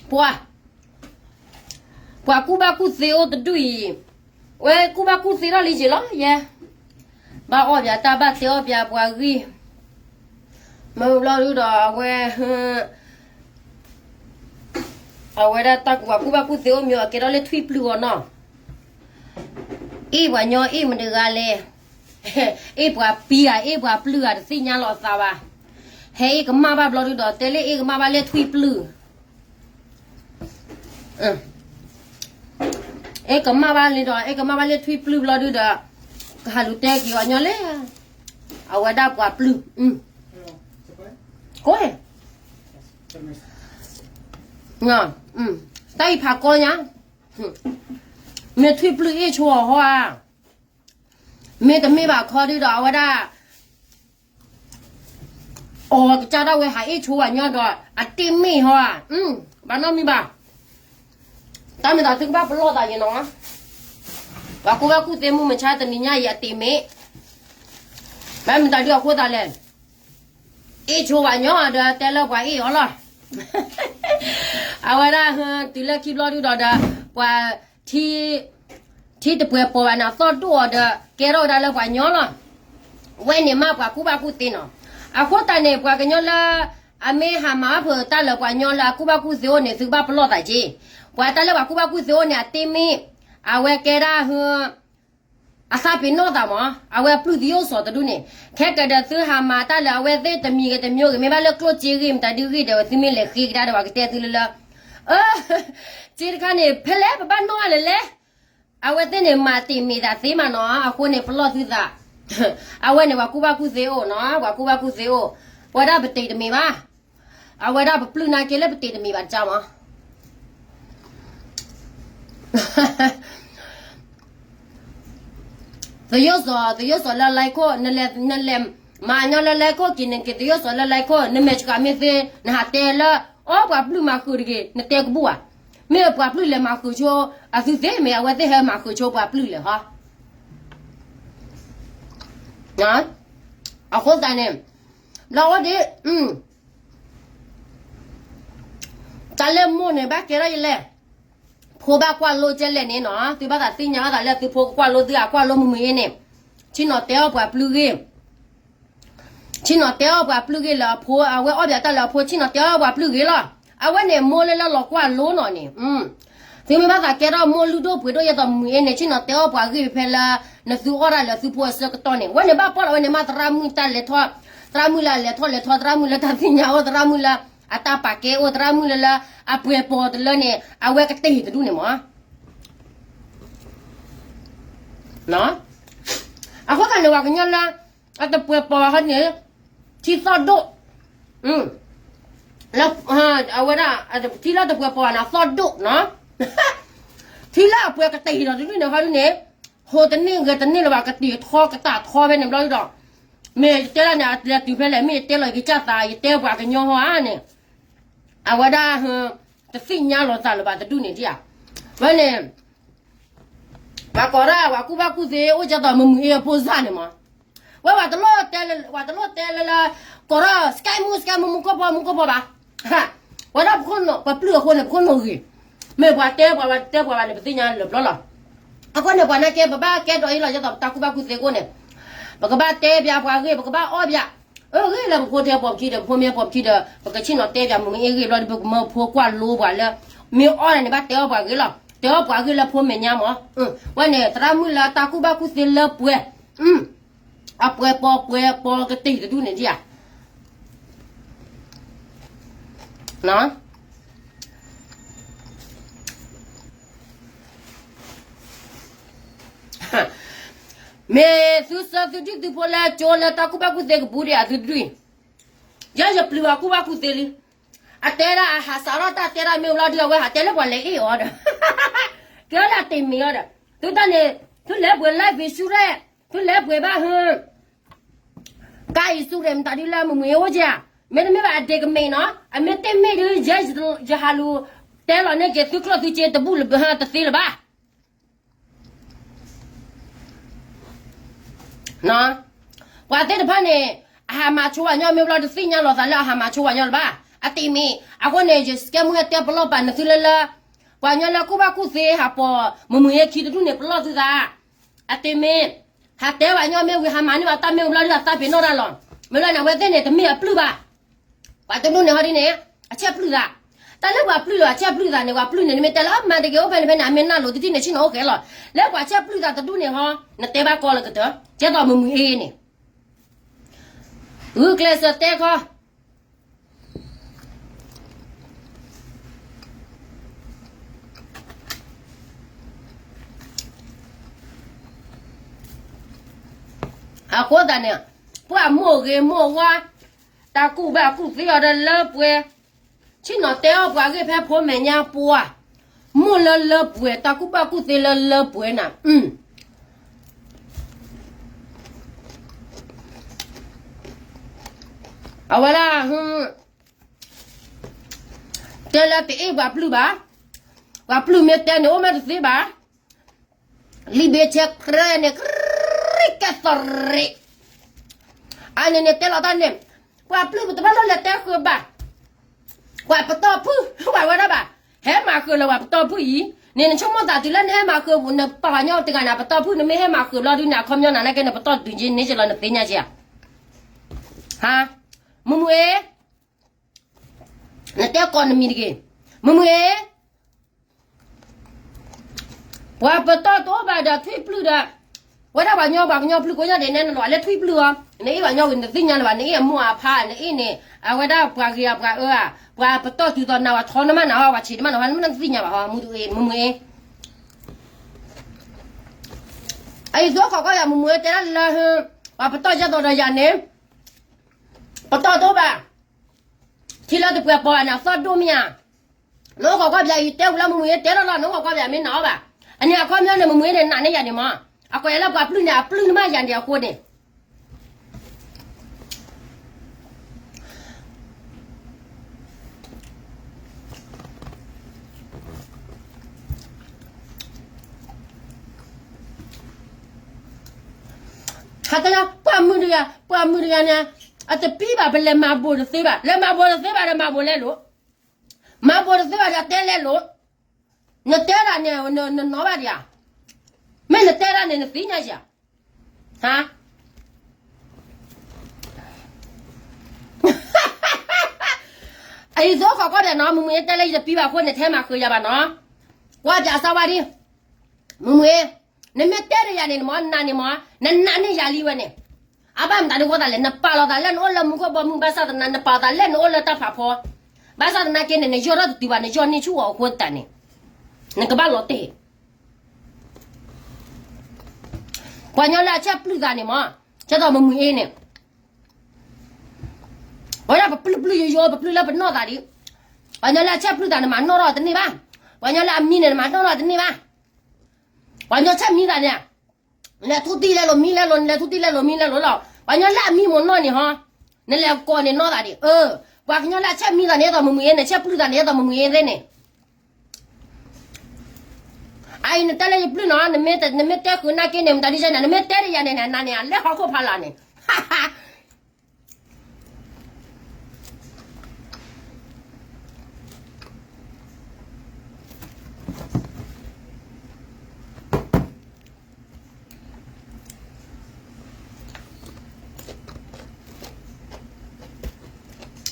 ပှၤ ပှၤကူၣ်ဘၣ်ကူၣ်သ့အိၣ်တဒူၣ်အံၤ, ဝဲကူၣ်ဘၣ်ကူၣ်သ့ထီၣ်လံက့ၤလီၤယဲ, ဘၣ်အီၣ်ပၠးတၢ်ဘၣ်တဲအီၣ်ပၠးပှၤဂံၢ်, မ့ၢ်ဘျီဒုဒီးအဝဲ အဝဲဒၣ်တၢ်ကူၣ်ဘၣ်ကူၣ်သ့အိၣ်မ့ၢ် အကဲထီၣ်လၢထွံၣ်ပျုၢ်အီၤနီၤ, အ့ၣ်ပှၤညီအ့ၣ်မတဂၤလဲၣ်, အ့ၣ်ပှၤပံၤဂၤ အ့ၣ်ပှၤပျုၢ်ဂၤတသ့ၣ်ညါလီၤအသးဘၣ်, ဟဲအ့ၣ်ကမၣ်ဘၣ်ဘျီဒုဒီး တဲလၢအ့ၣ်ကမၣ်ဘၣ်လၢထွံၣ်ပျုၢ် အ့ၣ်ကမၣ်ဘၣ်လံဒီး အ့ၣ်ကမၣ်ဘၣ်လၢထွံၣ်ပျုၢ်ဘျီဒုဒီး ကဟးလူၤတဲက့ၤအီၤညီလဲၣ်, အဝဲဒၣ်ပှၤပျုၢ်, ကိး တၢ်အံၤဖးကီညါ, မ့ၢ်ထွံၣ်ပျုၢ်အ့ၣ်ဆိအီၤဟီဧါ, မ့တမ့ၢ်ဘၣ်ခီဒုဒီး အဝဲဒၣ် အီၤကစၢ်ဒၣ်ဝဲဟးအ့ၣ်ဆိဝဲညီဒီး အတ့ၢ်မ့ၢ်ဟီဧါ, ဘၣ်နီတမံၤဘၣ်, တၢ်မ့ၢ်တၢ်သုကဘၣ်ပလီၢ်သးယဲနီၤ, ပှၤကူၣ်ဘၣ်ကူၣ်သ့မုၢ်မဆါတနံၤညါအံၤအတ့ၢ်မ့ၢ်, ဘၣ်မ့ၢ်တၢ်ဒုအဃိသတးလဲၣ်, အ့ၣ်ဆိဝဲညီဒီးတဲလၢပှၤအ့ၣ်အီၤလီၤ, အဝဲဒၣ် တုၤလၢခံဘျီဒုဒီးဒီး ပှၤ ထံတပှဲၤပိာ်ဘၣ်န့ၣ် အသီၣ်ဒိၣ်အီၤဒီး ကဲထီၣ်ဝဲဒၣ်လၢပှၤညီလီၤ, ဝဲန့ၣ်မ့ၢ်ပှၤကူၣ်ဘၣ်ကူၣ်သ့နီၤ, အဃိသတးန့ၣ် ပှၤကညီလၢ အမ့ၢ်ဟးမၤဘၣ်ဖုးတၢ်လၢပှၤညီလၢအကူၣ်ဘၣ်ကူၣ်သ့အိၣ်န့ၣ် သုကဘၣ်ပလီၢ်သးက့ၤ, ပှၤတၢ်လၢပှၤကူၣ်ဘၣ်ကူၣ်သ့အိၣ်န့ၣ် အတ့ၢ်မ့ၢ်, အဝဲကဲဒၣ် အသးပ့ၤနီၣ်သးမး, အဝဲပျုၢ်သယိၣ်စီၤတဒူၣ်န့ၣ်, ခဲကဒီးသုဟးမၤတၢ်လၢအဝဲသ့ၣ်တမံၤဂ့ၤတမံၤဂ့ၤ မ့ၢ်ဘၣ်လၢကျိၣ်စ့ဂ့ၤ မတၤဒုဂ့ၤဒီး ဝဲသုမ့ၢ်လဲၤဃ့ကဒါဒီး ပှၤကတဲသုလၢလၢ, စ့တခါန့ၣ် ဖဲလဲၣ် ပဘၣ်နီၣ်အါလဲၣ်လဲၣ်, အဝဲသ့ၣ်န့ၣ် မၤတ့ၢ်မ့ၢ်တၢ်သ့မးနီၤ, အဃိန့ၣ် ပလီၢ်သုသး, အဝဲန့ၣ် ပှၤကူၣ်ဘၣ်ကူၣ်သ့အိၣ်နီၤ, ပှၤကူၣ်ဘၣ်ကူၣ်သ့အိၣ်, ပဝဲဒၣ်ပတ့ၢ်တမ့ၢ်ဘၣ် အဝဲဒၣ်ပပျုၢ်နာ်က့လၢပတ့ၢ်တမ့ၢ်ဘၣ်တၢ်မး, သယိၣ်စီၤ သယိၣ်စီၤလၢလါခိၣ်, နလဲၤမၤညီလၢလါခိၣ်က့ၤ နက့ၤသယိၣ်စီၤလၢလါခိၣ်, နမဲာ်ဆှးမ့ၢ်သ့ နဟးတဲလၢ အိၣ်ပှၤပျုၢ်မၤဃုာ်တဂ့ၤ နတဲကဘူၣ်ဘၣ်, မ့ၢ်ပှၤပျုၢ်လဲၤမၤဃုာ်ဆိ အသုသ့ၣ်မ့ၢ် အဝဲသ့ၣ်ဟဲမၤဃုာ်ဆိပှၤပျုၢ်လဲၣ်ဟီ, အဃိသတးန့ၣ် လီၤအိၣ်ဒံး တၢ်လၢမိၢ်န့ၣ် ဘၣ်ကဲထီၣ်ယလဲၣ်, ဖိဘၣ်ကွၢ်လိကဲလဲၣ်န့ၣ်နီၤ, သုဘၣ်သးသ့ၣ်ညါဘၣ်သးလၢသုဖိကကွၢ်လိသု အကွၢ်လိမုာ်မုာ်အ့န့ၣ်, ဆ့ၣ်နီၤတဲအီၣ်ပှၤပျုၢ်ဂ့ၤ, ဆ့ၣ်နီၤတဲအီၣ်ပှၤပျုၢ်ဂ့ၤလၢအဖိ အဝဲအီၣ်ဘၣ်တၢ်လၢအဖိ ဆ့ၣ်နီၤတဲအီၣ်ပှၤပျုၢ်ဂ့ၤလီၤ, အဝဲန့ၣ်မိၢ်လၢလၢလီၤကွၢ်လိနီၤန့ၣ်, သုမ့ၢ်ဘၣ်သးကဲထီၣ်မိၢ်လုၢ်ဒိၣ်ပှ့ၤဒိၣ်ယဲသိးမုာ်အ့န့ၣ် ဆ့ၣ်နီၤတဲအီၣ်ပှၤဂ့ၢ်ဖဲလၢ နသုအီၣ်တၢ်လၢသုဖိအဆၢကတီၢ်န့ၣ် ဝဲန့ၣ်ဘၣ်ပီၢ်လီၤဝဲန့ၣ်မး သရၣ်မုၣ်တၢ်လဲၤထီၣ်, သရၣ်မုၣ်လၢအလဲၤထီၣ်လဲၤထီ သရၣ်မုၣ်လၢတၢ်သ့ၣ်ညါအိၣ် သရၣ်မုၣ်လၢအတၢ်ပာ်ကဲအိၣ် သရၣ်မုၣ်လၢလၢအပှဲၤပီၤတလၢန့ၣ် အဝဲကတ့ၢ်တဒူၣ်န့ၣ်မး အဃိသတးန့ၣ် ပှၤကညီလၢ အတပှဲၤပီၤဘၣ်ဟီန့ၣ် ထံသီၣ်ဒိၣ်, လၢ အဝဲဒၣ် ထံလၢတပှဲၤပီၤဘၣ်န့ၣ် အသီၣ်ဒိၣ်နီၤ, ထံလၢအပှဲၤကတ့ၢ်ဒီးတဒူၣ်န့ၣ်ဟီဒ်န့ၣ် ဟိတန့ၢ်ဂဲၤတန့ၢ်လၢၤဘၣ် ကတံာ်ထီကတၢ်ထီဖဲန့ၣ်ဘျီဒ်ဒီး မ့ၢ်ယတဲဒၣ်န့ၣ် အလဲၤတုၤဖဲလဲၣ် မ့ၢ်ယတဲလီၤယကစၢ်သး ယတဲပှၤကညီဟီဧါန့ၣ်, အဝဲဒၣ် တသ့ၣ်ညါလီၤသးလၢၤဘၣ်တဒူၣ်န့ၣ်ဒ်ဧါ, ဝဲန့ၣ် ပှၤကိးဒၣ် ပှၤကူၣ်ဘၣ်ကူၣ်သ့ အိၣ်ကၢ်သိးမုၢ်မုၢ်အ့အဖိစၢ်န့ၣ်မး, ဝဲပှၤတလိၣ်တဲလၢ ပှၤတလိၣ်တဲလၢလၢ ကိးဒၣ် စကဲမူ စကဲမူ မူခိၣ်ဖီ မူခိၣ်ဖီဘၣ်, ဝဲဒၣ်ပခိၣ်နူာ် ပပျုၢ်အဃိန့ၣ် ပခိၣ်နူာ်ဂ့ၤ, မ့ၢ်ပှၤတဲပှၤ ပှၤတဲပှၤဘၣ်န့ၣ် ပသ့ၣ်ညါလၢာ်ဘျီလီၤ, အဃိန့ၣ် ပှၤနာ်က့ ပဘၣ်ကဲဒိးအံၤလီၤ ကၢ်သိးပတၢ်ကူၣ်ဘၣ်ကူၣ်သ့အဃိန့ၣ်, ပကဘၣ်တဲပှၤပှၤဂ့ၢ် ပကဘၣ်အီၣ်ပှၤ အဂ့ၢ်လၢပဖိတဲပိာ်ပခံဒီး ပဖိမ့ၢ်ပိာ်ပခံဒီး ပကဆ့ၣ်နီၤတဲပှၤမုၢ်မ့ၢ်အ့ဂ့ၢ်ဘျီဒီး ပကမၢဖိကွၢ်လိပှၤလၢ မ့ၢ်အီၣ်န့ၣ် ဘၣ်တဲအီၣ်ပှၤဂ့ၢ်လီၤ, တဲအီၣ်ပှၤဂ့ၢ်လၢဖိမဲာ်ညါမး, ဝဲန့ၣ် သရၣ်မုၣ်လၢတၢ်ကူၣ်ဘၣ်ကူၣ်သ့လၢပှဲၤ, အပှဲၤပီၤပှဲၤပီၤကတ့ၢ်တဒူၣ်န့ၣ်ဒ်ဧါ မ့ၢ်သုဆၢသုဒုၣ်သုဖိလၢကၠိလၢတၢ်ကူၣ်ဘၣ်ကူၣ်သ့ကပူၤဒံးဧါသုတဒူၣ်, ယဲယပျုၤဘၣ်ကူၣ်ဘၣ်ကူၣ်သ့လံ, အတဲဒၣ်အဟးစးထီၣ်တၢ်တဲဒၣ်မ့ၢ်ဘျီဒုး အဝဲဟးတဲလၢပှၤလဲၤအ့ၣ်အီၤဒီး, ကဲလၢအတ့ၢ်မ့ၢ်အီၤဒီး, သုတၢ်န့ၣ်, သုလဲၤပှ့ၤ life insurance, သုလဲၤပှ့ၤဘၣ်ဟၢ ကါအံၤဆူရဲၣ် မတၤဒုလၢမုၢ်မုၢ်အ့အိၣ်ကဧါ, မ့တမ့ၢ်ဘၣ်အဒ့ၣ်ကမဲာ်နီၤ, အမ့ၢ်တ့ၢ်မ့ၢ်ဒုး ယဟးလူၤ တဲလီၤန့ၢ်က့ၤသုကျိၣ်သုစ့တဘူၣ်လၢတသ့လၢၤဘၣ်. ပှၤသ့ၣ်တဖၣ်န့ၣ် အဟးမၤဆိဝဲညီမ့ၢ်ဘျီတသ့ၣ်ညါလီၤသးလၢအဟးမၤဆိဝဲညီလၢၤဘၣ်. အတမ့ၢ် အဃိန့ၣ် ယကဲမုၢ်ဟဲတဲပလီၢ်ပာ်နသုလၢလၢ ပှၤကညီလၢကူၣ်ဘၣ်ကူၣ်သ့ဟးပိာ် မုၢ်မုၢ်အ့ခံတဒူၣ်န့ၣ် ပလီၢ်သုသး အတမ့ၢ် ဟးတဲပှၤကညီမ့ၢ်ဝံၤ ဟးမၤန့ၢ်အတၢ်မ့ၢ်ဝံၤလီၤဒုး အသးပ့ၤနီၣ်တၢ်လီၤ. မ့ၢ်လၢန့ၣ် အဝဲသ့ၣ်န့ၣ် တမ့ၢ်အပျုၢ်ဘၣ်. ပှၤတဒူၣ်န့ၣ်ဟီဒ်န့ၣ် အဆဲးပျုၢ်သး တၢ်လၢပှၤပျုၢ်လီၤ အဆဲးပျုၢ်သးန့ၣ် ပှၤပျုၢ်န့ၣ် နမ့ၢ်တဲလၢ မၤတက့ၤ အိၣ်ဖဲန့ၣ်ဖဲန့ၣ် အမ့ၢ်နၢ်လိၤတထံၣ်န့ၣ် ဆ့ၣ်နီၤအိၣ်ဃဲလီၤ. လၢပှၤဆဲးပျုၢ်သးတဒူၣ်န့ၣ်ဟီ နတဲဘၣ်ကီလၢကတၢၢ် ကဲသိးမုၢ်မုၢ်အ့န့ၣ် ဂုာ်ကျဲးစၢးတဲခီ အဃိသတးန့ၣ် ပှၤမိၢ်ဂ့ၤမိၢ်ဝါ တၢ်ကူၣ်ဘၣ်ကူၣ်သ့အီၤဒီးလၢပှဲၤ ဆ့ၣ်နီၤတဲအီၣ်ပှၤဂ့ၢ်ဖဲဖိမဲာ်ညါပှၤ မိၢ်လၢလၢပှဲၤ တၢ်ကူၣ်ဘၣ်ကူၣ်သ့လၢလၢပှဲၤနၤ အဝဲဒၣ် တဲလၢတအ့ၣ်ပှၤပျုၢ်ဘၣ်, ပှၤပျုၢ်မ့ၢ်တဲန့ၣ် အိၣ်မ့ၢ်တသ့ဘၣ်. လံာ်ဘ့းဆဲးကြဲန့ၣ် ကရံးကဲသရံး, အန့ၣ်န့ၣ်တဲလီၤတၢ်န့ၣ်, ပှၤပျုၢ်ပတဘၣ်လၢလဲၤတဲဃုာ်ဘၣ်, ပှၤပတီၢ်ဖုၣ် ပှၤဝဲဒၣ်ဘၣ်, ဟဲမၤဃုာ်လၢပှၤပတီၢ်ဖုၣ်အံၤ, န့ၣ် နဆိကမိၣ်သးတုၤလၢနဟဲမၤဃုာ် နပှၤကညီတဂၤန့ၣ် ပတီၢ်ဖုၣ် နမ့ၢ်ဟဲမၤဃုာ်ဘျီဒုးန့ၣ် အခီပညီနၤနာ်က့ နပတီၢ်တုၤက့ၤန့ၣ်က့ၤလီၤ နသ့ၣ်ညါက့ၤဧါ. ဟါ, မုၢ်မုၢ်အ့ နတဲကိးနမံၤတဂ့ၤ, မုၢ်မုၢ်အ့, ပှၤပတီၢ်တအိၣ်ဘၣ်ဒီးထွံၣ်ပျုၢ်ဒီး, ဝဲဒၣ်ပှၤကညီပှၤကညီပျုၢ်ကိးညါဒဲးနဲနလီၤ အလဲၤထွံၣ်ပျုၢ်အီၤ, နအ့ၣ်ပှၤကညီဂ့ၤ နသ့ၣ်ညါလၢၤဘၣ်, နအ့ၣ်အမိၢ်အဖါ နအ့ၣ်န့ၣ် အဝဲဒၣ်ပှၤဂ့ၤအပှၤအၢဧါ, ပှၤပတီၢ်တုၤသိးနၤဝဲထီနမးနၤဟီ ပှၤဆံးတမးနၤဟီ နမ့ၢ်နသ့ၣ်ညါဘၣ်ဟီ မုၢ်မုၢ်အ့, အအံၤသိခိးကီၢ်ယၤ မုၢ်မုၢ်အ့ တဲဒၣ်လၢ ပှၤပတီၢ်ယဲသိးဒီးယၤန့ၣ် ပတီၢ်တအိၣ်ဘၣ်, ထံလၢတပှဲၤပီၤဘၣ်န့ၣ် အသီၣ်ဒိၣ်မ့ၢ်ဧါ, နအိၣ်ခိးကီၢ်ပယၤအံၤ တဲဝံၤလၢမုၢ်မုၢ်အ့ တဲထီၣ်လီၤ နအိၣ်ခိးကီၢ်ပယၤမ့ၢ်နာ်အီၤဘၣ်, အန့ၣ်အခီပညီန့ၣ် မုၢ်မုၢ်အ့န့ၣ် နာ်န့ၢ်ယၤန့ၣ်မး, အကွဲးလၢပှၤပျုၢ်န့ၣ် အပျုၢ်နမ့ၢ်ယၤန့ၣ်အဃိန့ၣ် ဟးတလၢ ပှၤမုၢ်တဂၤ ပှၤမုၢ်တဂၤန့ၣ် အတပံဘၣ် ပလဲၤမၤဘိးတသ့ဘၣ် လဲၤမၤဘိးတသ့ဘၣ်ဒီးမၤဘိးလဲလိာ်, မၤဘိးတသ့ဘၣ်ဒီးတဲလဲလိာ်, နတဲဒၣ်န့ၣ် နနီၢ်ဘၣ်ဒံးဧါ, မ့ၢ်နတဲဒၣ်န့ၣ် နသ့ၣ်ညါဧါ, ဟါ အအံၤသိခိးကီၢ်ဒီးနီၤ မုၢ်မုၢ်အ့ တဲလၢယတပံဘၣ်အဃိန့ၣ် ထဲမၤဃုာ်ယၤဘၣ်နီၤ, ကွၢ်ပၠးစၢ်ဝါဒံ, မုၢ်မုၢ်အ့, နမ့ၢ်တဲဒီးယၤန့ၣ်မး နနာ်န့ၢ်မး နနာ်န့ၢ်ယၤလံဝဲန့ၣ်, အဘၣ်မတၤဒ်ဃိသးလဲၣ် နပာ်လီၤသးလၢနအိၣ်လၢမူခိၣ်ဘီမုၢ် ဘၣ်ဆၣ်သနာ် နပာ်လီၤသးလၢနအိၣ်လၢတၢ်ဖးဖီ, ဘၣ်ဆၣ်သနာ်က့န့ၣ် နယီၢ်ထီၣ်တတုၤဘၣ် နယီၢ်န့ၢ်ဆူၣ်အီၤအဃိသတးန့ၣ်, နကဘၣ်လီၤတဲာ် ပှၤကညီလၢအဆဲးပျုၢ်သးန့ၣ်မး, ကဲသိးမုၢ်မုၢ်အ့န့ၣ်, အဝဲဒၣ်ပပျုၢ်ပျုၢ်ယိယိ ပပျုၢ်လၢပနီၢ်သးဒံး, ပှၤကညီလၢအဆဲးပျုၢ်သးန့ၣ် မၤနီၣ်ထီၣ်တန့ၢ်ဘၣ်, ပှၤကညီလၢအမံန့ၣ် နမၤနီၣ်ထီၣ်တန့ၢ်ဘၣ်, ပှၤကညီဆဲးမံသးန့ၣ်, နလဲၤထူတံၢ်လဲလိာ်မံလဲလိာ် နလဲၤထူတံၢ်လဲလိာ်မံလဲလိာ်လီၤ, ပှၤကညီလၢအမံမ့ၢ်နီၢ်န့ၣ်ဟီ, နလဲၤကိးန့ၣ်နီၢ်သးဒံး, အၢ, ပှၤကညီလၢအဆဲးမံသးန့ၣ် ယဲသိးမုၢ်မုၢ်အ့န့ၣ် ဆဲးပျုၢ်သးန့ၣ် ယဲသိးမုၢ်မုၢ်အ့သ့န့ၣ် အအံၤနတဲလၢယပျုၢ်နီၤ, နမ့ၢ်တဲဃုာ်နာ်က့န့ၣ် မတၤဒ်လဲၣ်န့ၣ် နမ့ၢ်တဲဒီးယၤန့ၣ် နနာ်န့ၢ်ယၤ လဲၤဟီၣ်ခိၣ်ဖးလၢ်န့ၣ်,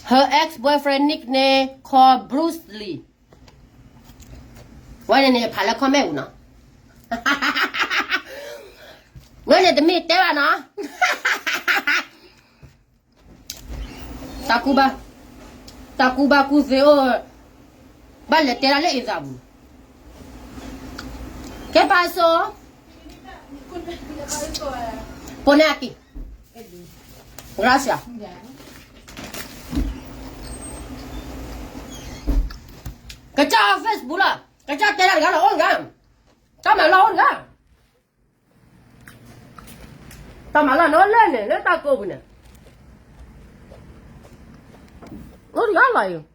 her ex boyfriend nickname called Bruce Lee, ဝဲန့ၣ်န့ၣ် ဖးလၢ comment ပူၤနီၤ, ဝဲန့ၣ်တမ့ၢ်တဲဘၣ်နီၤ တၢ်ကူၣ်ဘၣ်, တၢ်ကူၣ်ဘၣ်ကူၣ်သ့အိၣ်, ဘၣ်လဲၤတဲဒၣ်လၢအံၤသးပူၤ, ကဲပာ်စိ, ပန့ၢ်အက့ၤ, ရၢစၢ်, ကစၢ် Facebook လီၤ, ကစၢ်တဲဒၣ်တဂၤလီၤ အိၣ်တဂၤ, တၢ်မၤလီၢ်အိၣ်တဂၤ တၢ်မၤလီၢ်န့ၣ် အိၣ်လၢန့ၣ် လၢတၢ်ကိးပူၤန့ၣ်, အိၣ်တဂၤလီၤအံၤ, အိၣ်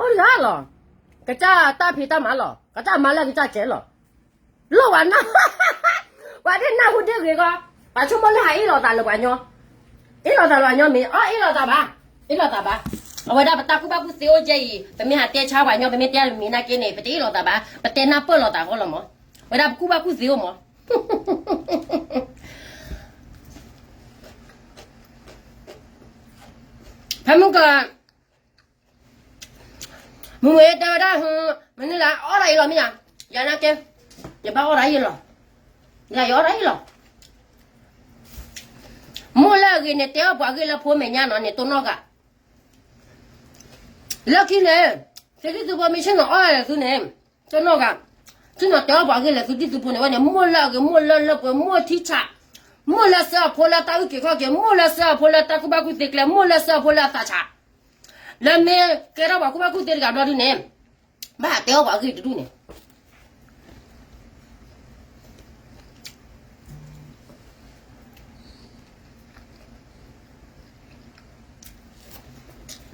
တဂၤလီၤ, ကစၢ်တၢ်ဖံးတၢ်မၤလီၤ ကစၢ်မၤလၢကစၢ်ကဲလီၤ, လိၣ်ဝဲနၢ်, ပှၤဒ့ၣ်နၢ်ဟူဒ့ၣ်ဂ့ၤကီး ပှၤဆိကမိၣ်လၢဟးအ့ၣ်လိာ်သးလၢပှၤညီ, အ့ၣ်လိာ်သးလၢပှၤညီမ့ၢ် အ့ၣ်လိာ်သးဘၣ်, အ့ၣ်လိာ်သးဘၣ်. အဝဲဒၣ်ပတၢ်ကူၣ်ဘၣ်ကူၣ်သ့အိၣ်ကဲအံၤ ပမ့ၢ်ဟးတဲဆါပှၤညီ ပမ့ၢ်တဲမံၤနာ်က့န့ၣ် ပတအ့ၣ်လိာ်သးဘၣ်, ပတဲနၢ်ပၢၢ်လိာ်သးဃီလီၤမး. ဝဲဒၣ်ပကူၣ်ဘၣ်ကူၣ်သ့အိၣ်မး. ဖဲမုၢ်က မုၢ်မုၢ်အ့တဲဝဲဒၣ်, မနုၤလဲၣ် အီၣ်တၢ်အံၤလီၤမ့ၢ်ဧါ, ယၤနာ်က့, ယဘၣ်အီၣ်တၢ်အံၤလီၤ, ယၤယအီၣ်တၢ်အံၤလီၤ. မိၢ်လၢအဂ့ၤန့ၣ် တဲအီၣ်ပှၤဂ့ၢ်လၢဖိမဲာ်ညါနီၤန့ၣ် တိၢ်နီၣ်ဂၤ လၢခံန့ၣ်, သုဒ်သုဖိမ့ၢ်ဆ့ၣ်နီၤအီၣ်လဲၣ်သုန့ၣ်, တိၢ်နီၣ်ဂၤ, ဆ့ၣ်နီၤတဲအီၣ်ပှၤဂ့ၢ်လဲၣ်သုဒ်သုဖိန့ၣ် ဝဲန့ၣ် မိၢ်လၢအဂ့ၤ မိၢ်လၢလၢပှဲၤ မိၢ်ထံဆး, မိၢ်လၢစၢအဖိလၢတၢ်အုၣ်က့ၤခီၣ်က့ၤ မိၢ်လၢစၢအဖိလၢတၢ်ကူၣ်ဘၣ်ကူၣ်သ့ကျဲ မိၢ်လၢစၢအဖိလၢအသးဆး, လၢမ့ၢ်ကဲထီၣ်ပှၤကူၣ်ဘၣ်ကူၣ်သ့တဂၤဘျီဒုန့ၣ်, ဘၣ်တဲအီၣ်ပှၤဂ့ၢ်တဒူၣ်န့ၣ်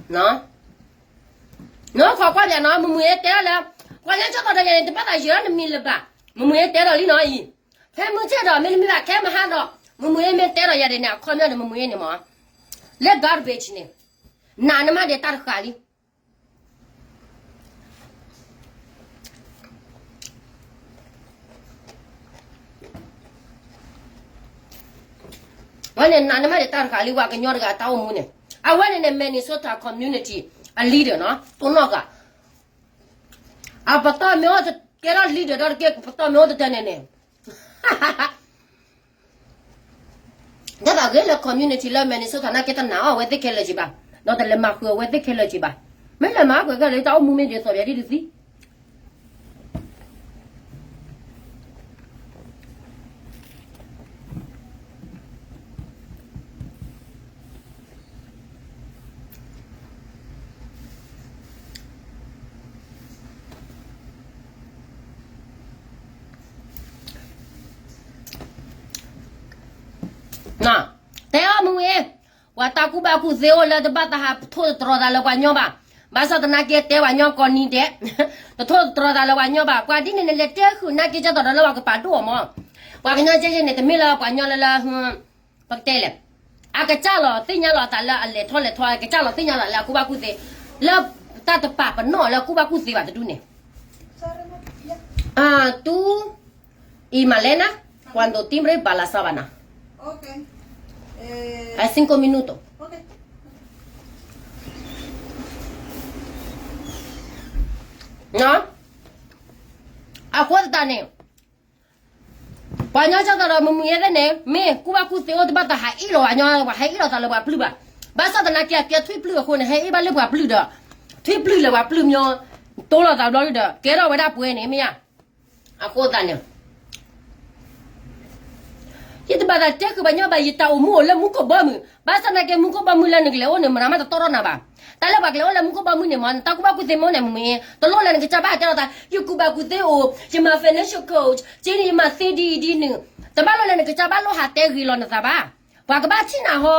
နီၢ်ခိးကွၢ်ပၠးနီၤ မုၢ်မုၢ်အ့တဲလၢ, ပှၤလၢကၠီၣ်တီၤဒီးယၤန့ၣ် တဘၣ်သးယံာ်လၢနမံၤလၢၤဘၣ်, မုၢ်မုၢ်အ့တဲဒီးလံနီၤအံၤ, ဖဲမုၢ်ဆ့ၣ်ဒီး မ့တမ့ၢ်ဘၣ်ခဲမဟါဒီး မုၢ်မုၢ်အ့မ့ၢ်တဲဒီးယၤဒ်န့ၣ် အခီပညီန့ၣ် မုၢ်မုၢ်အ့န့ၣ်မး, လၢ garbage န့ၣ်, နးနမးဒဲးတၢ်တဃာ်လံ ဝဲန့ၣ် နးနမးဒဲးတၢ်တဃာ်လံ ပှၤကညီတဂၤအတၢ်အိၣ်မူန့ၣ်, အဝဲန့ၣ်န့ၣ် Minnesota community အ leader နီၤ တိၢ်နီၣ်ဂၤ, အပတီၢ်မ့ၢ်အိၣ်ကဲထီၣ် leader ဒီးတက့ၢ် ပတီၢ်မ့ၢ်အိၣ်တတၢ်န့ၣ်န့ၣ် တၢ်သးဂ့ၤလၢ community လၢ Minnesota နာ်က့တနာ်အီၤ အဝဲသ့ၣ်ခဲလၢာ်က့ၤဘၣ်, ဒီးတလဲၤမၤဃုာ်အဝဲသ့ၣ်ခဲလၢာ်က့ၤဘၣ်, မ့ၢ်လဲၤမၤကွဲးခဲလၢာ် တၢ်အိၣ်မူမ့ၢ်ဒ်သိးပယၤဒ်တသံ တဲအီၤမုၢ်ဝံၤ, ပှၤတၢ်ကူၣ်ဘၣ်ကူၣ်သ့အိၣ်လၢ တဘၣ်သးဟးထိၣ်သတြီၤသးလၢပှၤညီဘၣ်, ဘၣ်ဆၣ်သနာ်က့တဲပှၤညီကိးနံၤဒဲး, တထိၣ်သတြီၤသးလၢပှၤညီဘၣ်, ပှၤဒ်န့ၣ်န့ၣ် လဲၤတဲဃုာ်နာ်က့ကၢ်သိးဒီးလၢပှၤကပာ်ဒိၣ်အီၤမး, ပှၤကညီကဲကဲန့ၣ် တမ့ၢ်လၢပှၤညီလၢလၢ ပကတဲလဲၣ်, အကစၢ်လီၤသ့ၣ်ညါလီၤအသးလၢအလဲၤထီၣ်လဲၤထီ အကစၢ်လီၤသ့ၣ်ညါလီၤလၢအကူၣ်ဘၣ်ကူၣ်သ့, လၢတၢ်တပာ်ပနီၣ်လၢအကူၣ်ဘၣ်ကူၣ်သ့ဘၣ်တဒူၣ်န့ၣ်, tú y Malena, cuando timbre para la sábana, cinco minutos, အဃိသတးန့ၣ် ပှၤညီကၢ်သိးဒီးမုၢ်မုၢ်ယဲသ့ၣ်န့ၣ် မ့ၢ်ကူၣ်ဘၣ်ကူၣ်သ့အိၣ်တဘၣ်သးဟးအ့ၣ်လီၤပှၤညီ ပှၤဟဲအ့ၣ်လီၤသးလၢပှၤပျုၢ်ဘၣ်, ဘၣ်ဆၣ်သနာ်က့အကဲထွံၣ်ပျုၢ်အဃိန့ၣ် ဟဲအ့ၣ်ဘၣ်လၢပှၤပျုၢ်ဒီး, ထွံၣ်ပျုၢ်လၢပှၤပျုၢ်မ့ၢ် တိၢ်လီၤသးဘျီဒီး ကဲထီၣ်ဝဲဒၣ်ပှဲၤန့ၣ်မ့ၢ်ဧါ, အဃိသတးန့ၣ် ယတဘၣ်သးတဲဃုာ်ပှၤညီဘၣ် ယတၢ်အိၣ်မူအိၣ်လၢမူခိၣ်ဘီမုၢ်, ဘၣ်ဆၣ်သနာ်က့မူခိၣ်ဘီမုၢ်လၢနကလဲၤအိၣ်န့ၣ် မတၤမးတတီၢ်ထီၣ်နၤဘၣ်, တၢ်လၢပှၤကလဲၤအိၣ်လၢမူခိၣ်ဘီမုၢ်န့ၣ်မ့ၢ် နတၢ်ကူၣ်ဘၣ်ကူၣ်သ့မ့ၢ်အိၣ်န့ၣ်မ့ၢ်, တလိၣ်လၢနကစၢ်ဘၣ်ဟးတဲလီၤသး ယကူၣ်ဘၣ်ကူၣ်သ့အိၣ် ယမၤ financial coach က့န့ၣ် ယမၤသ့ဒ်အံၤဒ်နုၤ, တဘၣ်လိၣ်လၢနကစၢ်ဘၣ်လိၣ်ဟးတဲဂ့ၤလီၤနသးဘၣ်, ပှၤကဘၣ်ထံၣ်နၤဟီ